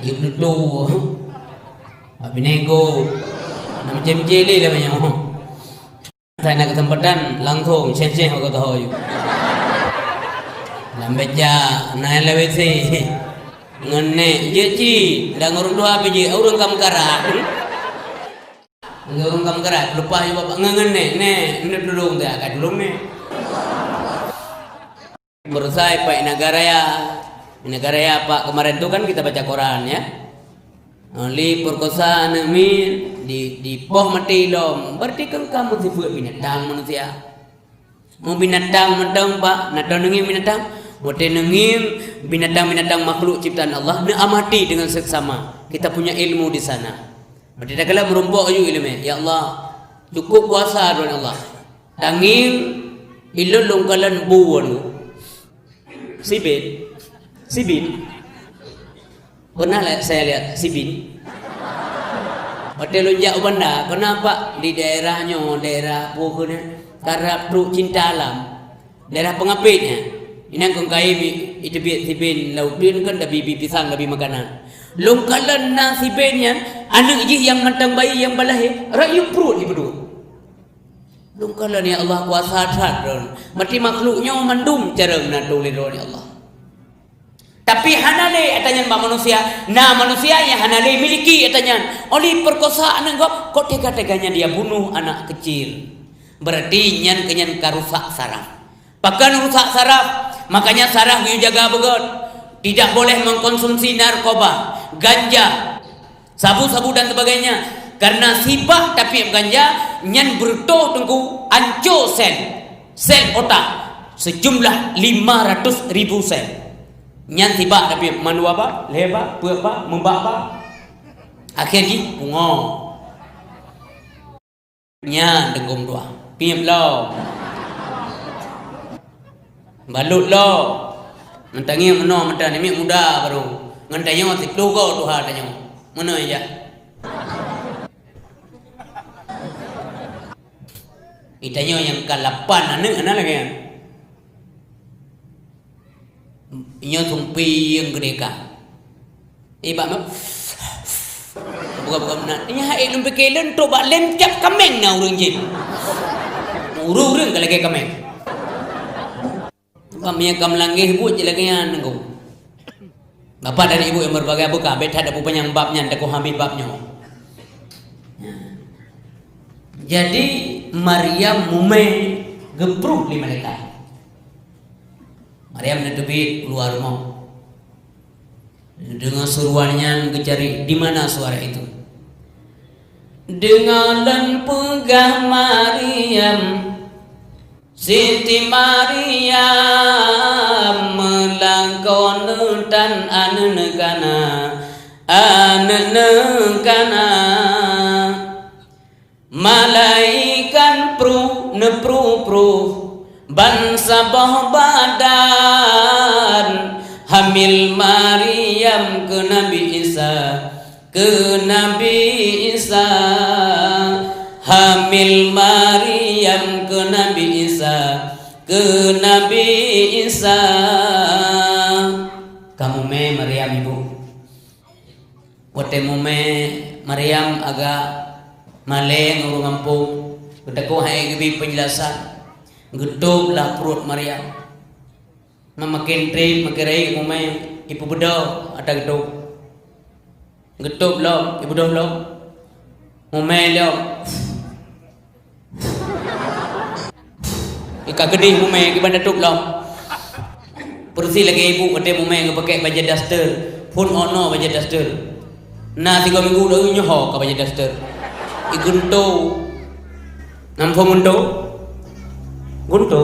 Yuk dudu. Bak binego. Nak mejeng-mejeng lé lah banyak. Saya nak kesempatan langsung seng-seng aku tahu yuk. Lam beja, naik lewat si. Ngenek je ci, dah ngurung dua biji, urung kam karak. Ngeurungkam gerak, leupah ju bapak ngeungeun nèh, nèh, nèh tulông teuh, ka tulông nèh. Beureusa i Pak Inagara ya. Inagara ya, Pak, kemarin tu kan kita baca Quran, ya. Lé peurkosa aneuk miet, di, dipoh maté lom, berarti kan ka meusifeuet binatang manusia. Meubinatang mantong, Pak, na droe neungieng binatang? Watèe neungieng binatang-binatang makhluk ciptaan Allah, neuamati dengan seksama. Kita punya ilmu di sana. Watèe takalon meurumpok aju ileumèe, "Ya Allah, cukup kuasa Droe Allah. Tangieng ilôn lôn kalon bu anu." Sibin. Sibin. Pernah lah saya lihat sibin. Watèe lôn jak u banda, kenapa di daerah nyoe, daerah peue keuh nyan, karab trok cinta alam. Daerah Peungapét nyan. Inan kong kayém i-, iteubiet sibin lam uteuen kan, tabi-bi pisang, tabi makanan. Lôn kalon na sibin nyan, aneuk jih nyang mantong bayi nyang ba lahé, rayeuk pruet jipeuduek. Lôn kalon, ya Allah, kuasa that Droe. Maté makhluk nyoe mandum carông na tuléh Droe, ya Allah. Tapi hana lé ata nyan bak manusia. Na manusia nyang hana lé miliki ata nyan. Oleh perkosa aneuk gob, kok tega-teganya dia bunuh anak kecil. Berarti nyan keu nyan ka rusak saraf. Pakon rusak saraf? Makanya saraf geuyue jaga beugöt. Tidak boleh mengkonsumsi narkoba, ganja, sabu-sabu dan sebagainya. Karena sibak tapiep ganja, nyan beureutoh teungku, anco sel, sel otak sejumlah lima ratus ribu sel. Nyan sibak tapiep mandua bak, lhèe bak, peuet bak, meubat bak. Akhé jih pungo. Nyan deunggom dua. Piep lom. Balot lom. Ngon tangieng meunoe meutan, namiet muda barô. Ngon tanyoe siplôh goe tuha tanyoe. Meunoe ijak. Itanyoe nyang ka lapan aneuk hana lagèe nyan. Nyoe sumping keudeka. Eh, bak ma-, buka-buka meunan. Nyan hai lôn pike lôn trok bak lem cap kaméng na ureueng jih. Ureueng-ureueng ka lagèe kaméng. Bak meunyo ka meulanggeh buet jih lagèe nyan, Teungku. Bapak dan Ibu yang berbahagia, buka, bèk that tapanyang bab nyan, takot habéh bab nyoe. Jadi, Maryam mumè geupruet lé malaikat. Maryam neuteubiet keuluwa rumoh. Neudeungoe suruan nyan geucari di mana suara itu. Deungoe lôn peugah Maryam, Siti Maryam, meulakoe neutan aneuk neukana, aneuk neukana. Malaikat pruh neupruh-pruh bansaboh badan, hamil Maryam keu Nabi Isa, keu Nabi Isa. Hamil Maryam keu Nabi Isa, keu Nabi Isa. Ka mumè Maryam, Ibu. Watèe mumè, Maryam agak malèe ngon ureueng gampông, geutakot han ék geubri peunjelasan. Geutôb lah pruet Maryam. Meumaken trép, maken rayeuk mumè, ipeubeudôh ata geutôb. Geutôb lom, ibeudôh lom. Mumè lom. Ka keudéh mumè kiban tatôb lom. Peureusih lagèe ibu watèe mumè geupakè bajèe daster. Phôn ono bajèe daster. Na sigoe minggu laju nyoe ho ka bajèe daster. Igeunto. Nam phôn gunto? Gunto.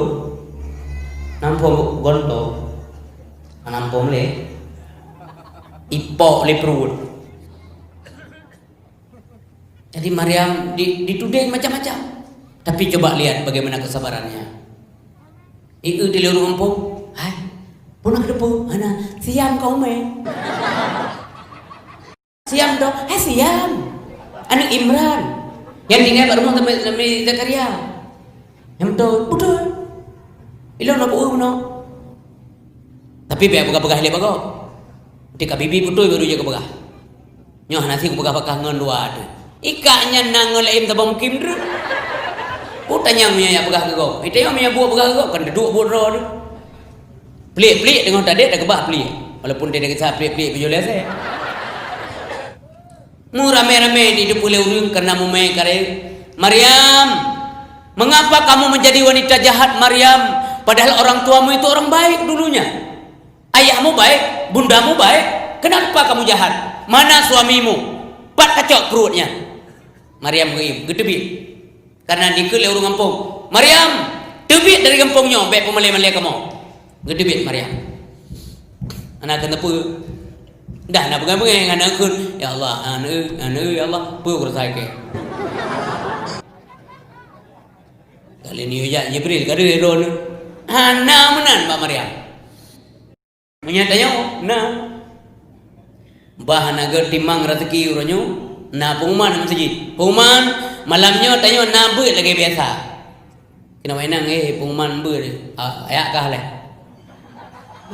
Nam phôn gonto. Nam phôn lé. Ipok lé pruet. Jadi Maryam di-, ditudéh macam-macam. Tapi coba lihat bagaimana kesabarannya. Ieu di lorong gampông, hai, puna keudeupu, hana, siam kau meh. Siam tu, hai siam. Aneuk Imran. Nyang tinggai bak rumoh Nabi, Nabi Zakaria. Nyang beutôi, beutôi. Ilôn na bueu bunoe. Tapi bèk peugah-peugah lé bagoe. Tika bibi beutôi baru jeuet keu peugah. Nyoe hana si kupeugah bakah ngon dua tu. Ikak nyan na ngon laén tabong kim dreuek. Ku tanyong meunyoe jak peugah keu gob. Ita nyoe meunyoe buet peugah keu gob, kan duduek buet droe tu. Pliek-pliek teungoh tadek takeubah pliek. Walaupun dia kisah pliek-pliek pijôh lé asèe. Meuramé-ramé di depan lé ureueng karena mumè karé. Maryam, mengapa kamu menjadi wanita jahat, Maryam? Padahal orang tuamu itu orang baik dulunya. Ayahmu baik, bundamu baik, kenapa kamu jahat? Mana suamimu? Pat kacok pruet nyan? Maryam geuiem, geuteubiet. Karena dikeue lé ureueng gampông, "Maryam, teubiet dari gampông nyoe, bèk peumalèe-malèe kamoe." Geuteubiet Maryam. Hana keuneuk peue. Dah na peugah-peugah ngon aneuk kheun, "Ya Allah, aneuk, aneuk, ya Allah, peue kurasa ikei." Kali nyoe jak Jibril, ka deuh droeneuh. Hana meunan bak Maryam. Meunyoe tanyoe, na. Bah na geutimang raseuki uroe nyoe, na pengumuman lam meuseujid. Pengumuman, malam nyoe tanyoe na beuet lagèe biasa. Keunoe inong, eh, pengumuman beuet. Ah, ayak kah lé.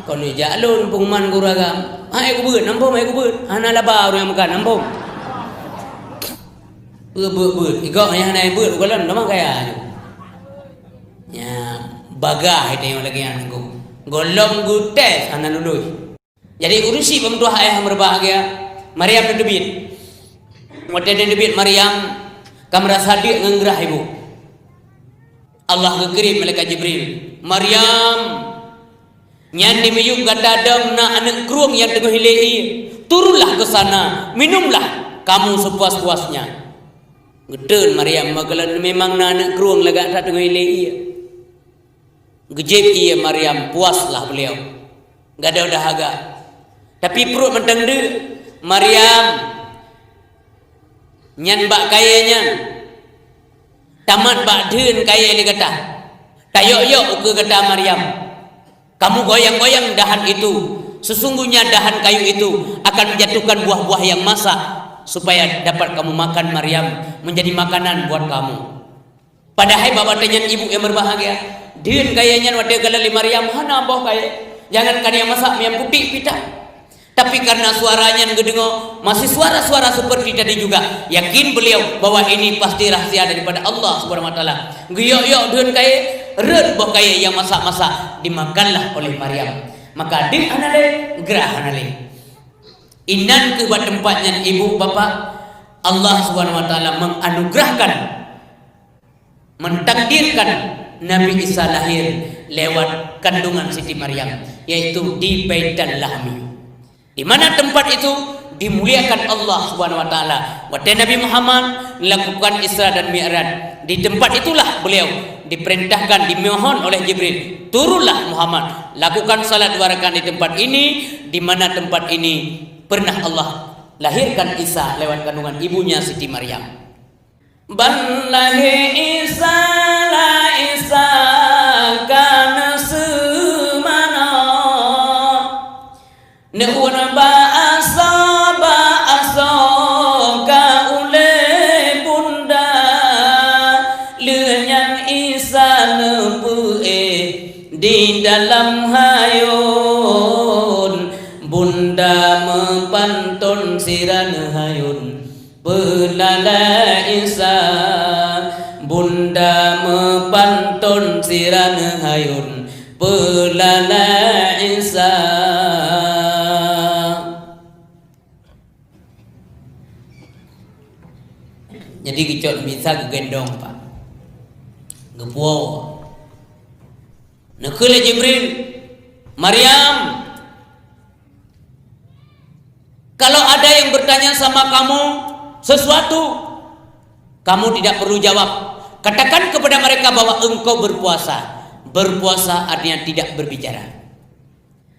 Kon jak lôn pengumuman guru agam. Hai kubeuet, nam phom, hai kubeuet. Hana laba ureueng nyang meukat, nam phom. Beuet, beuet, beuet. Igok nyang hana beuet, ukalon, dah mah gaya nyoe. Nya, bagah tanyoe lagèe nyan, Teungku. Gohlom geutés hana lulus. Jadi, ureueng syiek peumeudua ayah meureubahagia, Maryam neuteubiet. Watèe neuteubiet Maryam, ka meurasa deuk ngon grah ibu. Allah geukirém malaikat Jibril, "Maryam, nyan di miyueb gata dong na aneuk krueng nyang teungoh ilé ié. Turunlah ke sana, minumlah kamu sepuas-puasnya." Geutreun Maryam, meukeulon memang na aneuk krueng lagak that teungoh ilé ié. Geujép ié Maryam, puaslah beliau. Gadôh dahaga. Tapi pruet mantong deuk. Maryam, nyan bak kayèe nyan. Tamat bak dheun kayèe lé gata. Tayok-yok ukeue gata Maryam. Kamu goyang-goyang dahan itu. Sesungguhnya dahan kayu itu akan menjatuhkan buah-buah yang masak, supaya dapat kamu makan, Maryam, menjadi makanan buat kamu. Padahai bak watèe nyan ibu nyang berbahagia, dheun kayèe nyan watèe geukalon lé Maryam hana boh kayèe. Jangankan nyang masak, nyang putéh pih tan. Tapi karena suara nyan geudeungoe, masih suara-suara seperti tadi juga, yakin beliau bahwa ini pasti rahsia daripada Allah Subhanahu wa Taala. Geuyok-yok dheun kayèe, rhot boh kayèe nyang masak-masak, dimakanlah oleh Maryam. Maka deuk hana lé, grah hana lé. Inan keuh bak teumpat nyan ibu bapak, Allah Subhanahu wa Taala menganugerahkan, mentakdirkan Nabi Isa lahir lewat kandungan Siti Maryam, yaitu di Baitul Lahmi. Di mana tempat itu dimuliakan Allah Subhanahu wa Taala. Watèe Nabi Muhammad melakukan Isra dan Mi'raj, di tempat itulah beliau diperintahkan, dimohon oleh Jibril, "Turunlah Muhammad, lakukan salat dua rakaat di tempat ini, di mana tempat ini pernah Allah lahirkan Isa lewat kandungan ibunya Siti Maryam." Ban lahé Isa, la Isa ka na seumanoe. Neu'uet bak asoe, bak asoe ka ulèe bunda. Lheueh nyan Isa neupeuéh di dalam hayôn. Bunda meupanton sira neuhayôn. Peulalai Isa, bunda meupanton sira neuhayôn, peulalai Isa. Jadi geucok Nabi Isa geugendong, Pak. Geupuwoe. Neukheun lé Jibril, "Maryam, kalau ada yang bertanya sama kamu sesuatu, kamu tidak perlu jawab. Katakan kepada mereka bahwa engkau berpuasa." Berpuasa artinya tidak berbicara.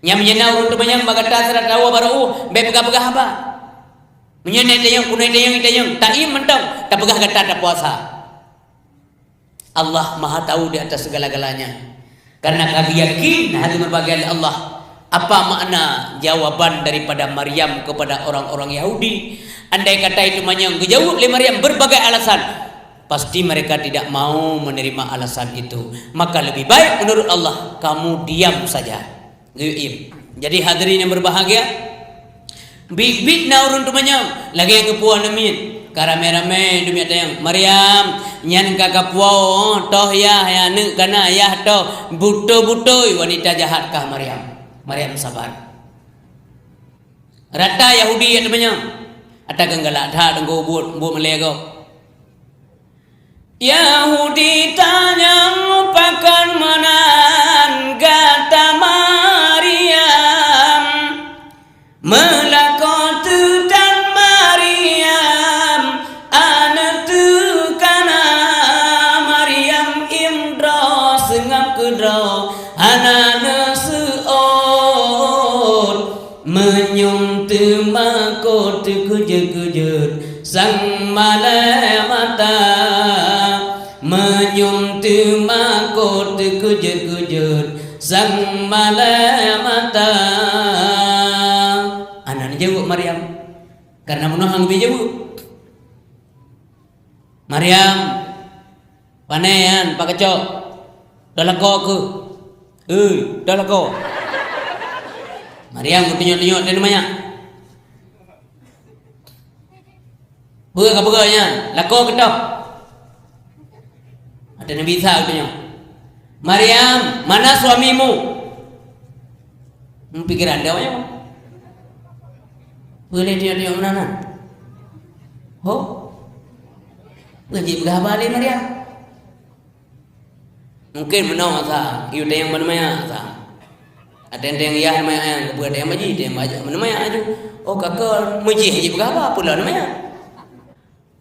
Nyang meunyoe na ureueng teumanyong bak gata sira tawa barô, bèk peugah-peugah haba. Meunyoe na tanyong, keunoe tanyong, tanyong, taiem mantong, tapeugah gata tapuasa. Allah Maha Tahu di atas segala-galanya. Karena ka geuyakin hana meubahagia lé Allah. Apa makna jawaban daripada Maryam kepada orang-orang Yahudi? Andai kata itu manyang geujaweueb lé Maryam berbagai alasan, pasti mereka tidak mau menerima alasan itu. Maka lebih baik menurut Allah kamu diam saja. Geuyue iem. Jadi hadirin yang berbahagia, biet-biet na ureuëng teumanyong, lagée geupuwoe aneuk miet. Ka ramé-ramé deumiet tanyong, "Maryam, nyan ka kapuwoe, toh yah, yah aneuk kana yah toh, beutôi-beutôi wanita jahat kah Maryam." Maryam sabar. Rata Yahudi nyang teumanyong, ata keu galak that teungku buet, buet meulée gob. Yahudi tanyong, "Pakon meunan gata Maryam? Meulakoe teuh tan Maryam, aneuk teuh kana Maryam, iem droe seungab keudroe hana neuseuôt." Meunyum teumakot teukeujeuet-keujeuet sang malée mata. Meunyum teumakot teukeujeuet-keujeuet sang malée mata. Hana neujaweueb Maryam, karena meunoe han geubri jaweueb. "Maryam, pane nyan, pakeucok, toh lakoe keuh. Ui, toh lakoe." Maryam geutunyok-tunyok teuh manyak. "Peue ka peugah nyan? Lakoe keuh toh." Ata Nabi Isa geutunyok, "Maryam, mana suamimu?" Pikiran dia awaknyan. Peue lé tiok-tiok meunan? Ho? Peue jih peugah haba lé Maryam? Mungkin meunoe asa, yue tayang bak neumaya asa. Ateueng-teueng yah neumaya, peue tayang baji, tayang baji neumaya aju. Oh, ka keu meujih jih peugah haba, peue lom neumaya.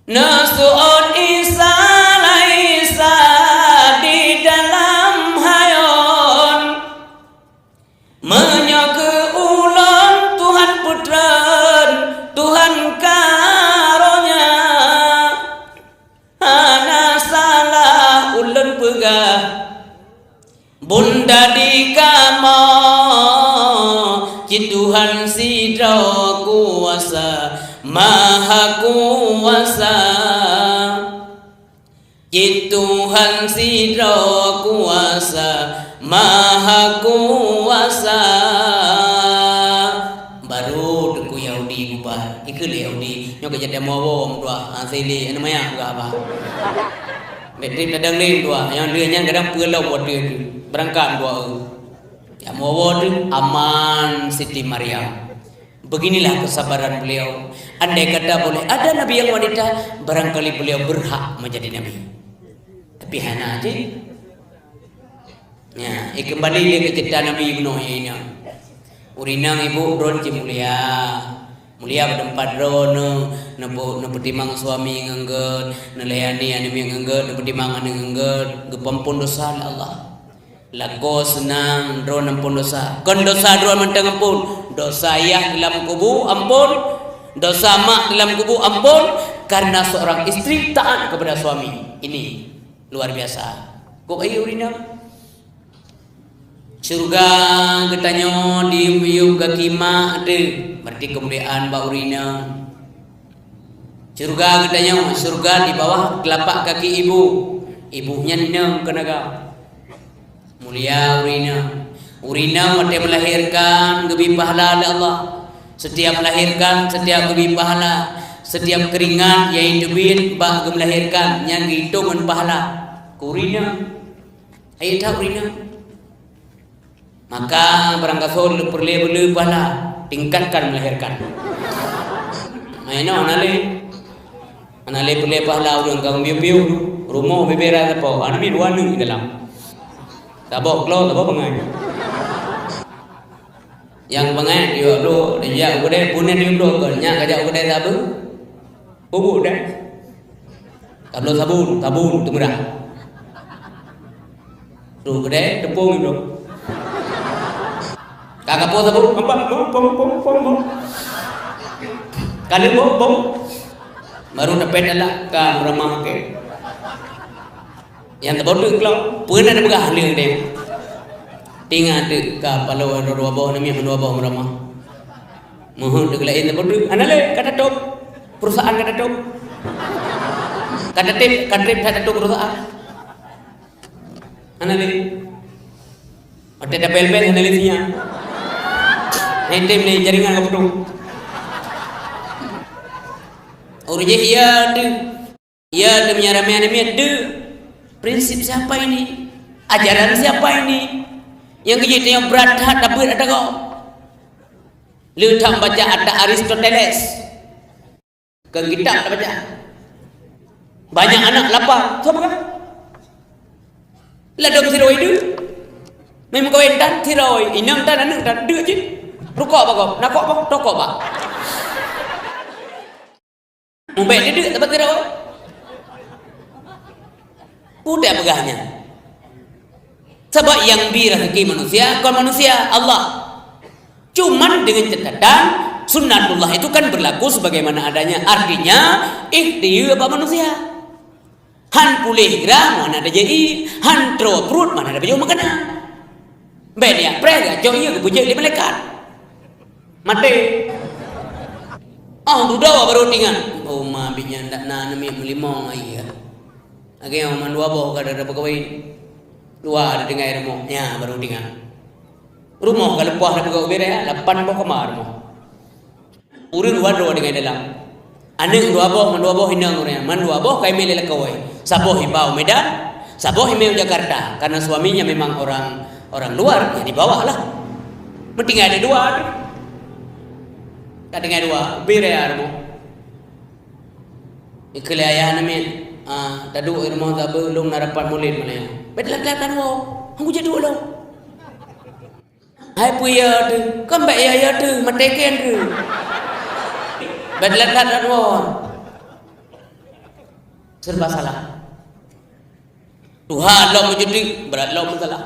Neuseuôt Isa, Isa di dalam hayon. Meunyoe keu ulôn Tuhan peutreun, Tuhan karonya, hana salah ulôn peugah. Bunda di kamoe, cit Tuhan sidroe kuasa, maha kuasa. Cit Tuhan sidroe kuasa, maha kuasa. Baru teungku Yahudi bubar. Ikheun lé Yahudi, nyoe ka jadi moe woe meutuah, ha, sili, aneuk manyak buka haba. Bék trép tadong lé meutuah, nyang lheueh nyan kadang peue lom watée teuh. Beurangkat meutuah eu. Ya moe woe teuh aman Siti Maryam. Beginilah kesabaran beliau. Andai kata boleh ada nabi yang wanita, barangkali beliau berhak menjadi nabi. Tapi hana cit. Ya, eh, kembali lé keu cerita Nabi Nuh nyan. Ureueng inong ibu droe cit mulia. Mulia bak teumpat droe, neu-, neupeu-, neupeutimang suami ngon gét, neulayani aneuk miet ngon gét, neupeutimang aneuk ngon gét, geupeuampon dosa lé Allah. Lakoe seunang droe ampon dosa. Kon dosa droe mantong ampon. Dosa yah dalam kubu ampon. Dosa mak dalam kubu ampon. Karena seorang istri taat kepada suami. Ini luar biasa. Kok ayo ureueng inong? Syurga geutanyoe di miyueb gaki mak teuh. Berarti kemuliaan bak ureueng inong. Syurga geutanyoe, syurga di bawah telapak kaki ibu. Ibu nyan inong keunaga. Mulia ureueng inong. Ureueng inong watée melahirkan geubri pahala lé Allah. Setiap melahirkan, setiap geubri pahala. Setiap keuringat nyang teubiet bak geumelahirkan, nyan geuhitong ngon pahala. Keu ureueng inong. Hai that ureueng inong. Maka barangkasoe peureulée beu le pahala, tingkatkan melahirkan. Meunoe hana lé. Hana lé peureulée pahala ureueng ka piôh-piôh, rumoh bubé rasa po, aneuk miet dua aneuk di dalam. Saboh klo, saboh bangai. Nyang bangai yue bloe, dijak u keudè, punèh yue bloe kon, nyak kajak u keudè sabe. Ubuk dah. Tabloe sabon, sabon teumeurah. Troh keudè, teupông droe. Ka kapoh sabon, nampak, pong, pong, pong, pong, pong. Ka lheueh pong, pong. Baru tapét alak ka meuramah, oke. Nyang teuboteuk keulok, peue na teupeugah lé deh. Ingat teuk ka paloe dua boh namiet mandua boh meuramah. Meuheuet teuk laén saboh teuk. Hana lé, ka tatôb. Perusahaan ka tatôb. Ka tatôb, ka trép that tatôb perusahaan. Hana lé. Watèe tapèl-pèl hana lé sinyal. Hana tem lé jaringan ka putus. Ureueng jih ya deuh. Ya deuh meunyo ramé aneuk miet deuh. Prinsip siapa ini? Ajaran siapa ini? Nyang keujeuet tanyoe brat that tabeuet ata gob. Le that baca ata Aristoteles. Keu kitab tabaca. Banyak anak lapar. Soe peugah? Ladôm sidroe deuh. Meukawen tan sidroe, inong tan aneuk tan deuh cit. Rukok bak gob, nakok bak, tokok bak. Mubèk deuh saban sidroe. Udeb peugah nyan. Sabab nyang bi raseuki manusia kon manusia, Allah. Cuman dengan catatan, sunnatullah itu kan berlaku sebagaimana adanya. Artinya, ikhtiar bak manusia. Han puléh grah, mana ada jai, han troe pruet, mana ada bajôh makanan. Bèk jak preh, gacok ié geupeujeuet lé malaikat. Maté. Oh, dudoe baru tingat. Oh, ma bit nyan dak na aneuk miet meulimong ai ya. Lagèe nyoe mandua boh ka dara peukawen. Dua ada tinggai rumoh. Nya baru tingat. Rumoh ka leupah dah peugot ubé raya, lapan boh kama rumoh. Ureueng dua droe tinggai dalam. Aneuk dua boh, mandua boh inong ureueng. Mandua boh ka imè lé lakoe. Saboh iba u Medan, saboh imè u Jakarta. Karena suaminya memang orang, orang luar, ya dibawa lah. Meutinggai ada dua tu. Ka tinggai dua, ubé raya rumoh. Ikheun lé ayah aneuk miet, ah, taduek i rumoh sabe lôn na rapat mulod malam nyoe. Bèk telat-telat tawoe, han kujak duek lôn. Hai peue ya teuh, kan bèk ya, ya teuh, maté kèe teuh. Bèk telat-telat tawoe. Serba salah. Tuha lom meucuti, brat lom meusalah.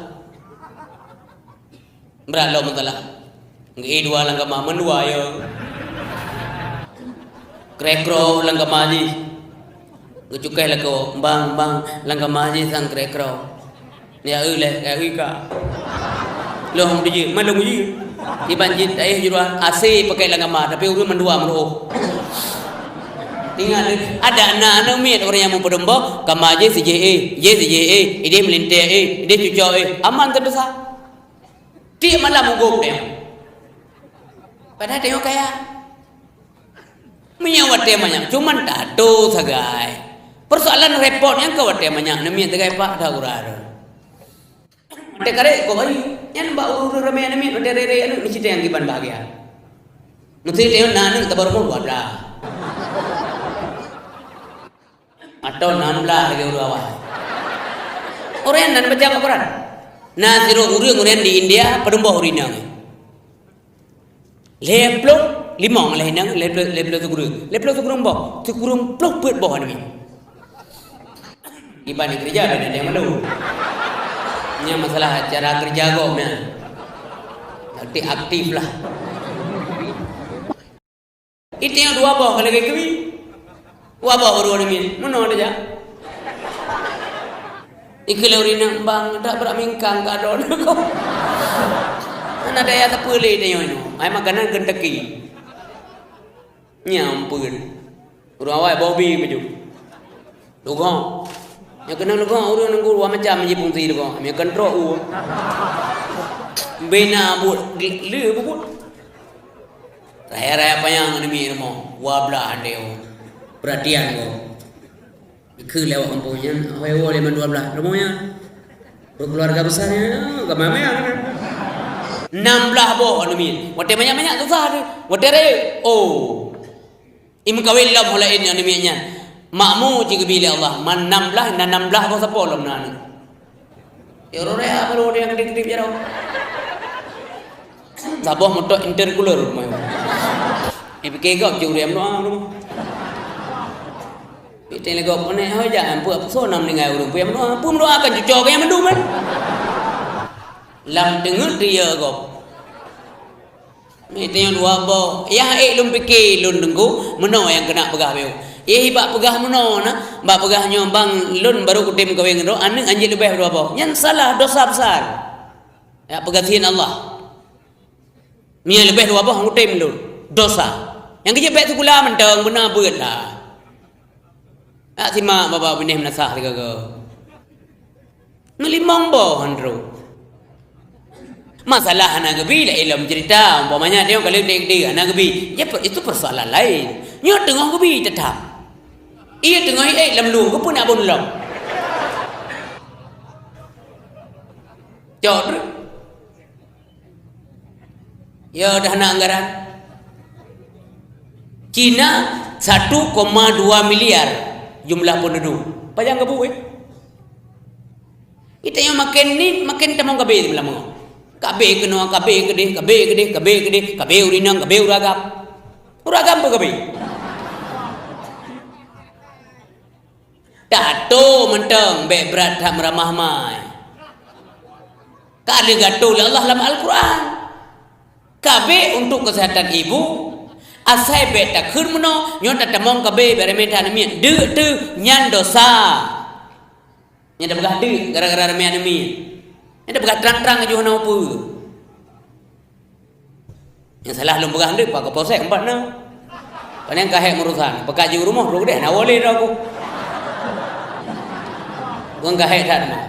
Brat lom meusalah. Geuék dua lam kama, mandua ya. Krèh-kroh lam kama jih. Geucukéh lakoe, "Bang, bang, lam kama jih sang krèh-kroh." "Ya eu lé, ya eu ka." Lôn dijih, man lôn jih. Iban jih taéh jurah, A C pakai lam kama, tapi ureueng mandua meuruôh. Ingat, ada na aneuk miet ureueng nyang meupeudeumbok, kama jih sijih éh, jih sijih éh, idéh meulintèe éh, idéh cucok éh, aman teuh desya. Tiep malam ugôb tanyoe. Padahai tanyoe kaya. Meunyoe watèe manyak, cuman tato sagai. Persoalan repot nyang ka watèe manyak, aneuk miet sagai pak dah urat. Watèe karek kok bayi, nyan bak ureueng ramè aneuk miet, watèe rere aneuk, meusti nyang kiban bahagia. Meusti tanyoe na aneuk tabah rumoh dua blah. Atau nam blah lagèe ureueng awai. Ureueng nan baca Al-Quran. Na sidroe ureueng, ureueng di India, padum boh ureueng inong. Lhèe plôh limong lhèe inong, lhèe plôh, lhèe plôh sikureueng. Lhèe plôh sikureueng boh, sikureueng plôh peuet boh aneuk miet. Iban keureuja dah ada nyang malu. Nyan masalah cara keureuja gob nyan. Aktif, aktif lah. Itanyoe dua boh ka lagèe keubi. Dua boh baru aneuk miet. Meunoe tajak. Ikheun lé ureueng inong, "Bang, dak brat mingkang ka droeneuh." Hana daya tapeulé tanyoe nyoe. Ai makanan Kentucky. Nyan ampeuen. Ureueng awai boh bi baju. Leugoe. Nyang keunong leugoe ureueng nunggu dua macam ji fungsi leugoe. Nyang keunong trok u. Bina buet le bubuet. Raya-raya panyang aneuk miet rumoh. Dua blah aneuk. Perhatian ko. Ikheun lewat kampung nyan, hoi woe lé mandua blah. Rumoh nyan. Keluarga besar nyan, ka manyang. Nam blah boh aneuk miet. Watèe manyak-manyak susah teuh. Watèe rayeuk, oh. Imeukawen lom ho laén aneuk miet nyan. Makmu cit geubi lé Allah, man nam blah, na nam blah boh sapo lom na aneuk. Ya, ureueng raya baru dia kedip-kedip jaroe. Saboh moto intercooler meuh. Ipike gob cit ureueng meudoa rumoh. Piteng lé gob, "Aneuk, ho jak, ampun, peue soe na meuninggai ureueng, peue nyang meudoa, peue meudoa kan cuco nyang mandum kan?" Lam teungeut dia gob. Nyoe tanyoe dua boh. Yah ék lôn pike lôn teungku, meunoe nyang keuneuk peugah bacut. Yah bak peugah meunoe na, bak peugah nyoe bang lôn baru kutem kawén droe, aneuk hanjeuet leubeh dua boh. Nyan salah, dosa besar. Ya, peugasien Allah. Meunyoe leubeh dua boh, utem lôn. Dosa. Nyang keujeuet bèk sikula mantong, beuna beuet lah. Tak simak babah binéh meunasah sigoe-goe. Meulimong boh han trok. Masalah hana geubi, laén lom ceurita. Umpamanya, tengok ka lheueh dek-dek, hana geubi. Ya, per-, itu persoalan lain. Nyoe teungoh geubi teutap. Iya teungoh ék lam lueng, keupeue nak bôn lom? Cok treuk. Ya, dah na anggaran. Cina satu koma dua miliar jumlah penduduk. Pajan geubu, eh? Kita nyang makin ni, makin tamong kabé di malam. Kabé keunoe, kabé keudeh, kabé keudeh, kabé keudeh, kabé ureueng inong, kabé ureueng agam. Ureueng agam pun kabé. Tato mantong, bèk brat that meuramah mai. Ka lheueh geuatoe lé Allah lam Al-Quran. Kabé untuk kesehatan ibu, asai bèk takheun meunoe, nyoe tatamong kabé bèk ramé that aneuk miet. Deuk teuh, nyan dosa. Nyan tapeugah deuk gara-gara ramé aneuk miet. Nyan tapeugah trang-trang laju hana peue. Nyang salah lôn peugah deuk, Pak Kapolsek empat na. Paling ka hék meurusan, peugah jeuet rumoh, droe deh, na woleh droe aku. Bukan ka hék that na.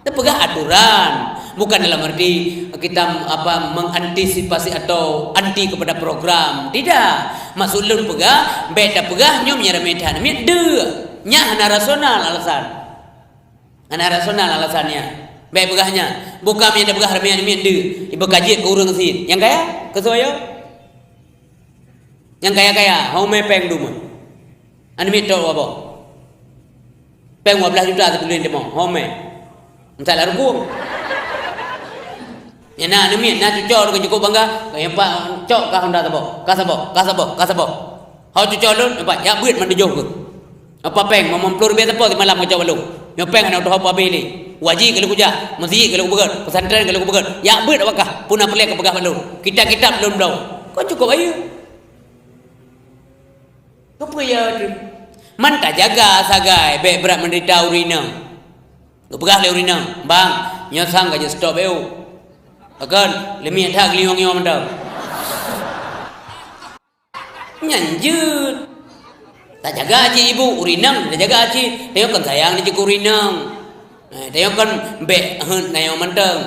Tapeugah aturan, bukan dalam arti kita, apa, mengantisipasi atau anti kepada program. Tidak. Maksud lôn peugah, bèk tapeugah nyoe meunyo ramé that aneuk miet deuk. Nyan hana rasional alasan. Hana rasional alasan nyan. Bèk peugah nyan. Bukan meunyo tapeugah ramé aneuk miet deuk. Iba ka jeuet keu ureueng sit. Nyang kaya? Keu soe yo? Nyang kaya-kaya, ho mè pèng dum. Aneuk miet trok dua boh. Pèng dua belas juta sibulén tamong, ho mè. Misal lam rukung. Nyang na aneuk miet, na cucoe lôn cukôp bangga, nyang pa-, cok ka Honda saboh, ka saboh, ka saboh, ka saboh. Ho cucoe lôn, nampak, jak beuet mandum jih keuh. Apa pèng, mamang ploh ribèe sapo simalam kacok bak lôn. Nyoe pèng hana teuhop abéh lé. Wajéb ka lôn kujak, meuseujid ka lôn kupeugèt, pesantren ka lôn kupeugèt. Jak beuet awak kah, peue na peureulèe ka peugah bak lôn. Kitab-kitab lôn bloe. Kon cukôp bayeue. Keupeue ya tu? Man tajaga sagai, bèk brat menderita ureueng inong. Geupeugah lé ureueng inong, "Bang, nyoe sang ka jeuet stop eu." Pakon, leumiek that geuliong-liong mantong. Nyan jeuet. Tajaga cit ibu, ureueng inong tajaga cit. Tanyoe kon sayang di jikeu ureueng inong. Eh, tanyoe kon bèk heuet tanyoe mantong.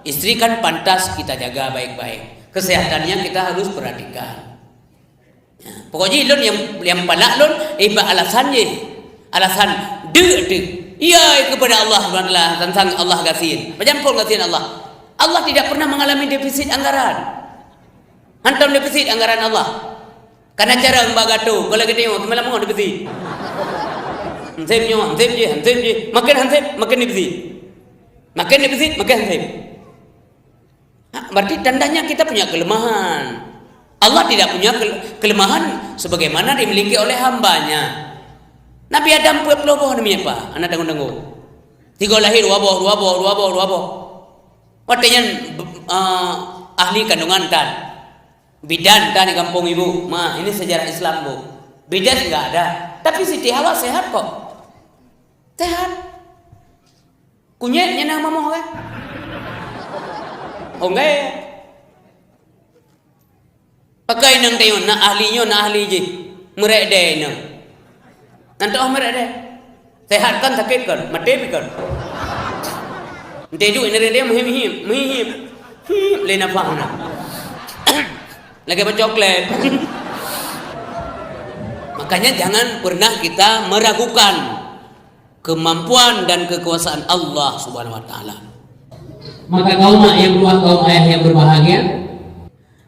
Istri kan pantas kita jaga baik-baik. Kesehatannya kita harus perhatikan. Pokok jih lôn nyang, nyang palak lôn, eh, bak alasan jih. Alasan deuk teuh. Ya, kepada Allah Subhanahu wa Taala, teuntang Allah gasien. Pajan phon gasien Allah. Allah tidak pernah mengalami defisit anggaran. Hantom defisit anggaran Allah. Kana cara bak gato, kalau kita tengok, semalam defisit. Hansip nyoe, hansip jih, hansip jih. Makin hansip, makin defisit. Makin defisit, makin hansip. Ha, berarti tandanya kita punya kelemahan. Allah tidak punya kel-, kelemahan sebagaimana dimiliki oleh hambanya. Nabi Adam peuet ploh boh aneuk miet, Pak, hana tanggong-tanggong. Sigoe lahé dua boh, dua boh, dua boh, dua boh. Watèe nyan, eh, ahli kandungan tan. Bidan tan di kampung ibu. Ma, ini sejarah Islam, Bu. Bidan enggak ada. Tapi Siti Hawa sehat kok. Sehat. Kunyét nyan na mamoh kan? Oh, enggak ya? Pakai inong tayong, na ahli nyoe, na ahli jih. Meurek dèe inong. Nan teuh meurek dèe. Sehat kan, sakét kan, maté pih kan. Ente duek nere dia meuhim-him, meuhim. Him, lé nafah na. Lagèe bak coklat. Makanya jangan pernah kita meragukan kemampuan dan kekuasaan Allah Subhanahu wa Taala. Maka kaum mak yang berbahagia, kaum ayah yang berbahagia.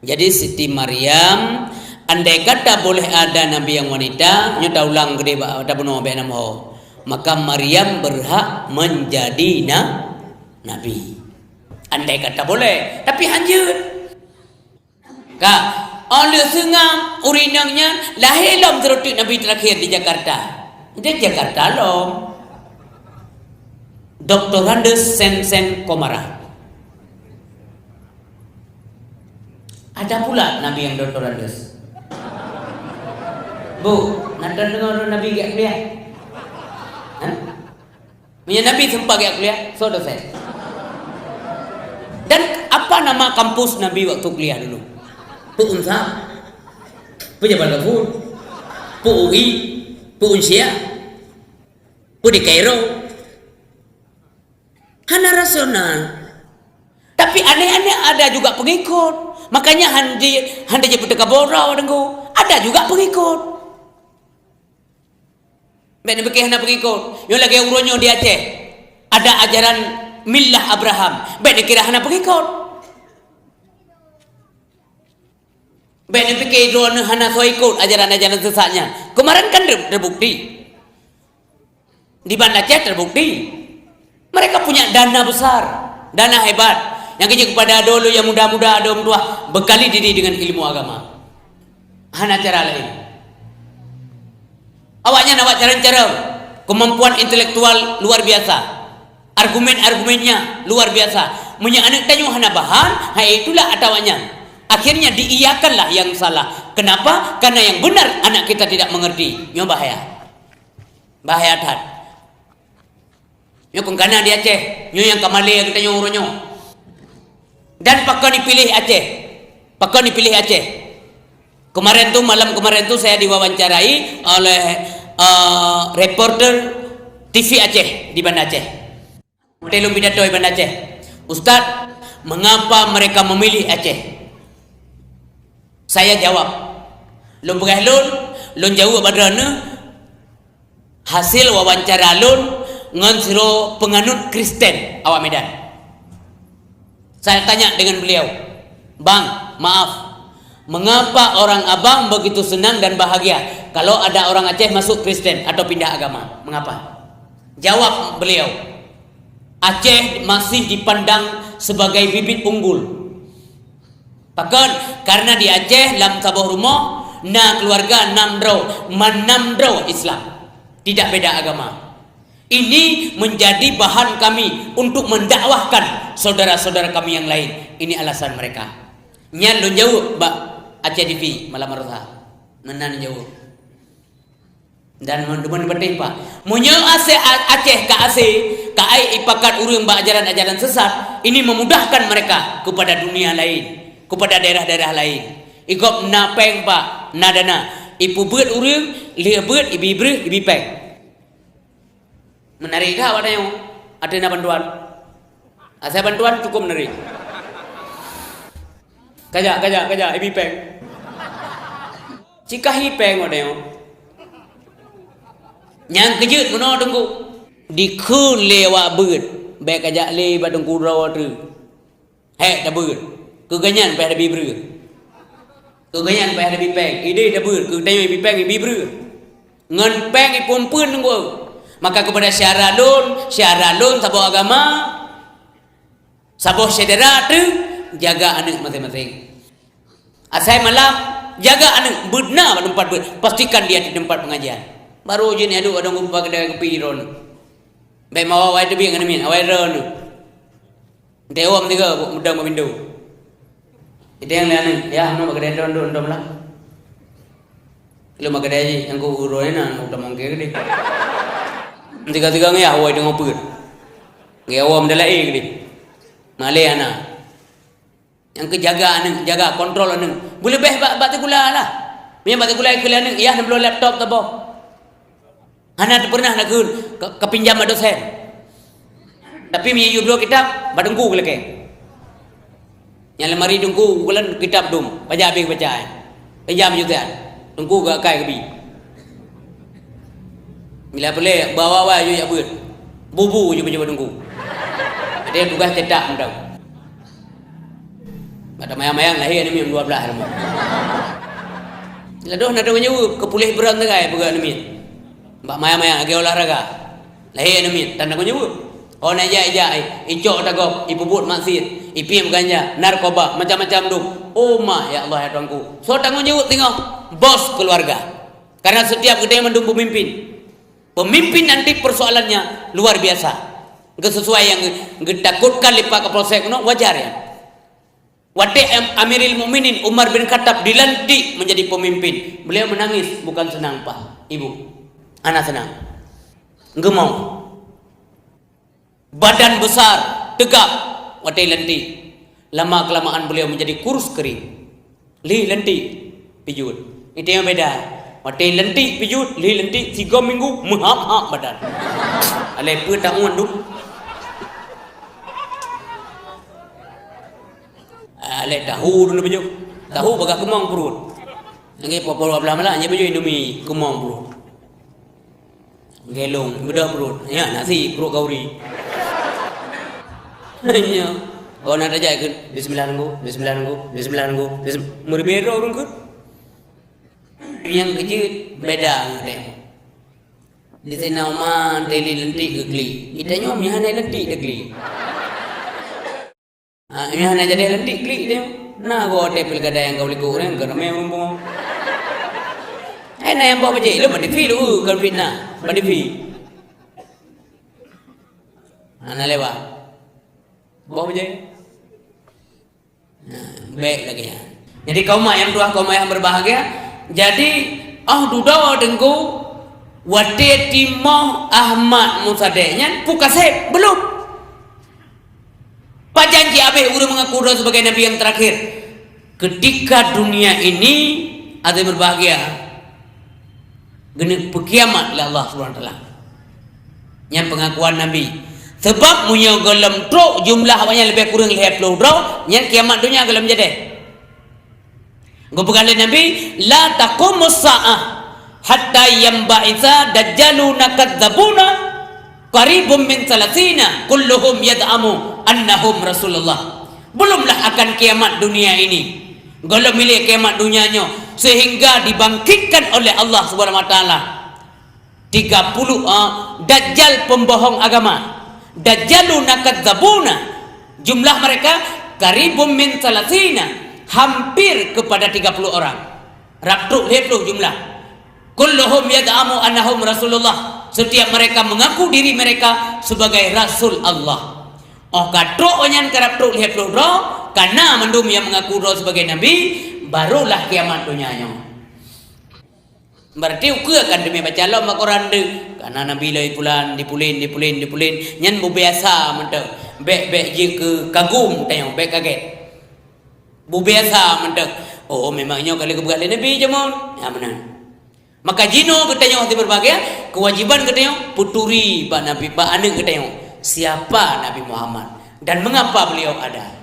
Jadi Siti Maryam, andai kata boleh ada nabi yang wanita, nyoe taulang keudeh bak tabunoe bak nam ho, maka Maryam berhak menjadi na-, nabi. Andai kata boleh, tapi hanjeuet. Ka, óh lheueh seungab ureueng inong nyan lahé lom seurutik nabi terakhir di Jakarta. Di Jakarta lom. Doktorandus Sen-Sen Komara. Ada pula nabi yang doktorandus. Bu, na deungoe nabi geujak kuliah? Hah? Meunyoe Nabi sempat geujak kuliah, soe dosen? Dan apa nama kampus Nabi waktu kuliah dulu? Pu Unsha, Pu Jabal Ghafur, Pu U I, Pu Unsyiah, Pu di Kairo. Hana rasional. Tapi aneh-aneh ada juga pengikut. Makanya handi handi je peuteuka boro deungo. Ada juga pengikut. Bèk neupike hana pengikut. Nyoe lagèe uroe nyoe di Aceh. Ada ajaran millah Abraham. Bèk neukira hana pengikut. Bèk neupike droeneuh hana soe ikot ajaran-ajaran sesat nyan. Kemarin kan ter-, terbukti. Di Banda Aceh terbukti. Mereka punya dana besar, dana hebat. Nyang keuh kepada adoe lôn nyang muda-muda, adoe meutuah, bekali diri dengan ilmu agama. Hana cara lain. Awaknyan awak carông-carông, kemampuan intelektual luar biasa. Argumen-argumennya luar biasa. Meunyoe aneuk tanyoe hana bahan, hai itulah ata awaknyan. Akhirnya diiyakanlah yang salah. Kenapa? Karena yang benar anak kita tidak mengerti. Nyoe bahaya. Bahaya that. Nyoe peungkana di Aceh. Nyoe nyang ka malèe geutanyoe uroe nyoe. Dan pakon ipiléh Aceh? Pakon ipiléh Aceh? Kemarin tu, malam kemarin tu saya diwawancarai oleh, eh, reporter T V Aceh di Banda Aceh. Watèe lôn pidato di Banda Aceh, "Ustaz, mengapa mereka memilih Aceh?" Saya jawab. Lôn peugah lôn, lôn jaweueb bak droeneuh, hasil wawancara lôn ngon sidroe peunganut Kristen awak Medan. Saya tanya dengan beliau, "Bang, maaf, mengapa orang abang begitu senang dan bahagia kalau ada orang Aceh masuk Kristen atau pindah agama? Mengapa?" Jawab beliau, "Aceh masih dipandang sebagai bibit unggul." Pakon? Karena di Aceh lam saboh rumoh na keluarga nam droe, manam droe Islam. Tidak beda agama. Ini menjadi bahan kami untuk mendakwahkan saudara-saudara kami yang lain. Ini alasan mereka. Nyan lôn jaweueb bak Aceh T V malam baroesa. Meunan jaweueb. Dan teuma neupatéh, Pak. Meunyoe asèe A-, Aceh ka asèe, ka ai ipakat ureueng bak ajaran-ajaran sesat, ini memudahkan mereka kepada dunia lain, kepada daerah-daerah lain. Igob na péng, Pak, na dana. Ipeubeuet ureueng, lheueh beuet, ibi breueh, ibi péng. Menarik that awak tanyoe, ateueh na bantuan. Asai bantuan cukup menarik. Kajak, kajak, kajak, ibi péng. Cikahi péng awak tanyoe. Nyang keujeuet meunoe Teungku. Dikheun lé awak beuet, bèk kajak lé bak Teungku droe treuk. Hék tabeuet, keu geuhnyan payah tabi breueh. Keu geuhnyan payah tabi péng, idéh tabeuet, keu tanyoe ibi péng, ibi breueh. Ngon péng ipeuen-peuen Teungku. Maka keupada syedara lôn, syedara lôn saboh agama, saboh syedara teuh, jaga aneuk maséng-maséng. Asai malam, jaga aneuk, beuet na bak teumpat beuet, pastikan dia di tempat pengajian. Baru jeuet nyan duek wadong geuba keudai kupi droeneuh. Bèk mawai-wai teubiet ngon miet, awai droeneuh. Teuwom tiga bu mudong bak pintoe. Iteng lé aneuk, "Yah, hana bak keudè dong, dong, dong lah." Lom bak keudè jih, nyang ku uroe na, nyang utamong keu geude. Tiga-tiga ngeyah, woi, teungoh peuet. Ngeyah wom dalai geude. Malèe hana. Nyang keu jaga aneuk, jaga kontrol aneuk. Beuleubeh bak, bak sikula lah. Meunyo bak sikula ikheun lé aneuk, yah neubloe laptop saboh. Hana teupeunah nakheun ka, ka pinjam bak dosen. Tapi meunyo yue bloe kitab, bak teungku keu lakèe. Nyang lemari teungku, bulan kitab dum, pajan habéh baca ai. Pinjam jutaan. Teungku geuakai geubi. Bila peureulèe, bawa-bawa yue jak beuet. Bubu yue pajoh bak teungku. Ada tugaih cetak mantong. Bak tamayang-mayang lahé aneuk miet dua belas rumoh. Ladôh na deungon nyoe keupuléh beuram sagai peugah aneuk miet. Bak mayang-mayang lagèe olahraga. Lahé aneuk miet, tan deungon nyoe. Oh na ijak-ijak, eh, icok tagob, ipubuet maksiet, ipiep ganja, narkoba, macam-macam dum. Oh ma, ya Allah ya Tuhanku. Soe tanggong jaweueb singoh? Bos keluarga. Karena setiap geutanyoe mandum pemimpin. Pemimpin nanti persoalannya luar biasa. Geusesuai nyang geu-, geutakutkan lé Pak Kapolsek keunoe, wajar nyan. Watèe Am-, Amiril Mukminin Umar bin Khattab dilantik menjadi pemimpin, beliau menangis, bukan senang, Pak, Ibu. Hana senang. Geumong. Badan besar, tegap, watèe lantik. Lama-kelamaan beliau menjadi kurus kering. Lheueh lantik pijuet. Itu yang beda. Watèe lantik pijuet, lheueh lantik tiga minggu, meuhap-hap badan. Alah peue taun tu? Alah tahu dulu baju. Tahu bagah keumong pruet. Lagi pokok dua belas malam, nyan baju Indomie, keumong pruet. Gelong, beudôh pruet. Ya, nasi, pruet kauri. Ya. Oh, na tajak keu, bismillah nunggu, bismillah nunggu, bismillah nunggu, bism-, meuribèe droe ureueng keu. Nyang keujeuet beda ngon teuh. Di Saidina Umar, teli lantik keu klik. Di tanyoe meuhana lantik keu klik. Ha, meuhana jadi lantik klik dia. Na go hotel pilkada nyang ka likot ureueng, ka ramè ureueng bungong. Eh, na nyang boh bajèe, lôn bak T V lôn, kon fitnah. Bak T V. Hana lewat. Boh bajèe. Nah, bèk lagèe nyan. Jadi kaum mak nyang tuah, kaum ayah yang berbahagia, jadi, oh, dudoe Teungku, watèe timoh Ahmad Mursadek nyan, peue ka sép? Belum. Pajan jihabéh ureueng mengaku droe sebagai nabi yang terakhir. Ketika dunia ini, hadirin berbahagia, geuneuk peukiamat lé Allah Subhanahu wa Taala. Nyan pengakuan Nabi. Sebab meunyoe gohlom trok jumlah awaknyan leubeh kureueng lhèe ploh droe, nyan kiamat donya gohlom jadèh. Geupeugah lé Nabi, "La taqumus sa'ah hatta yanba'itsa dajjaluna kadzdzabuna qaribun min tsalatsina kulluhum yaz'amu annahum Rasulullah." Belumlah akan kiamat dunia ini. Gohlom ilèe kiamat dunia nyoe, sehingga dibangkitkan oleh Allah Subhanahu wa Taala tiga puluh, ah, dajjal pembohong agama. Dajjaluna kadzdzabuna. Jumlah mereka qaribun min tsalatsina, hampir kepada tiga puluh orang. Rab trok lhèe ploh jumlah. Kulluhum yaz'amu annahum Rasulullah. Setiap mereka mengaku diri mereka sebagai rasul Allah. Oh ka trok nyan, ka rab trok lhèe ploh droe, ka na mandum nyang mengaku droe sebagai nabi, barulah kiamat donya nyoe. Berarti ukeue akan teumè baca lom bak koran deuh. Ka na nabi lom di pulan, di pulan, di pulan, di pulan. Nyan beubiasa mantong. Bèk, bèk jeuet keu kagum tanyoe, bèk kagèt. Beubiasa mantong. Oh, memang nyoe ka lheueh geupeugah lé Nabi jameun. Ya, meunan. Maka jinoe geutanyoe hati berbahagia, kewajiban geutanyoe peuturi bak Nabi, bak aneuk geutanyoe. Siapa Nabi Muhammad dan mengapa beliau ada?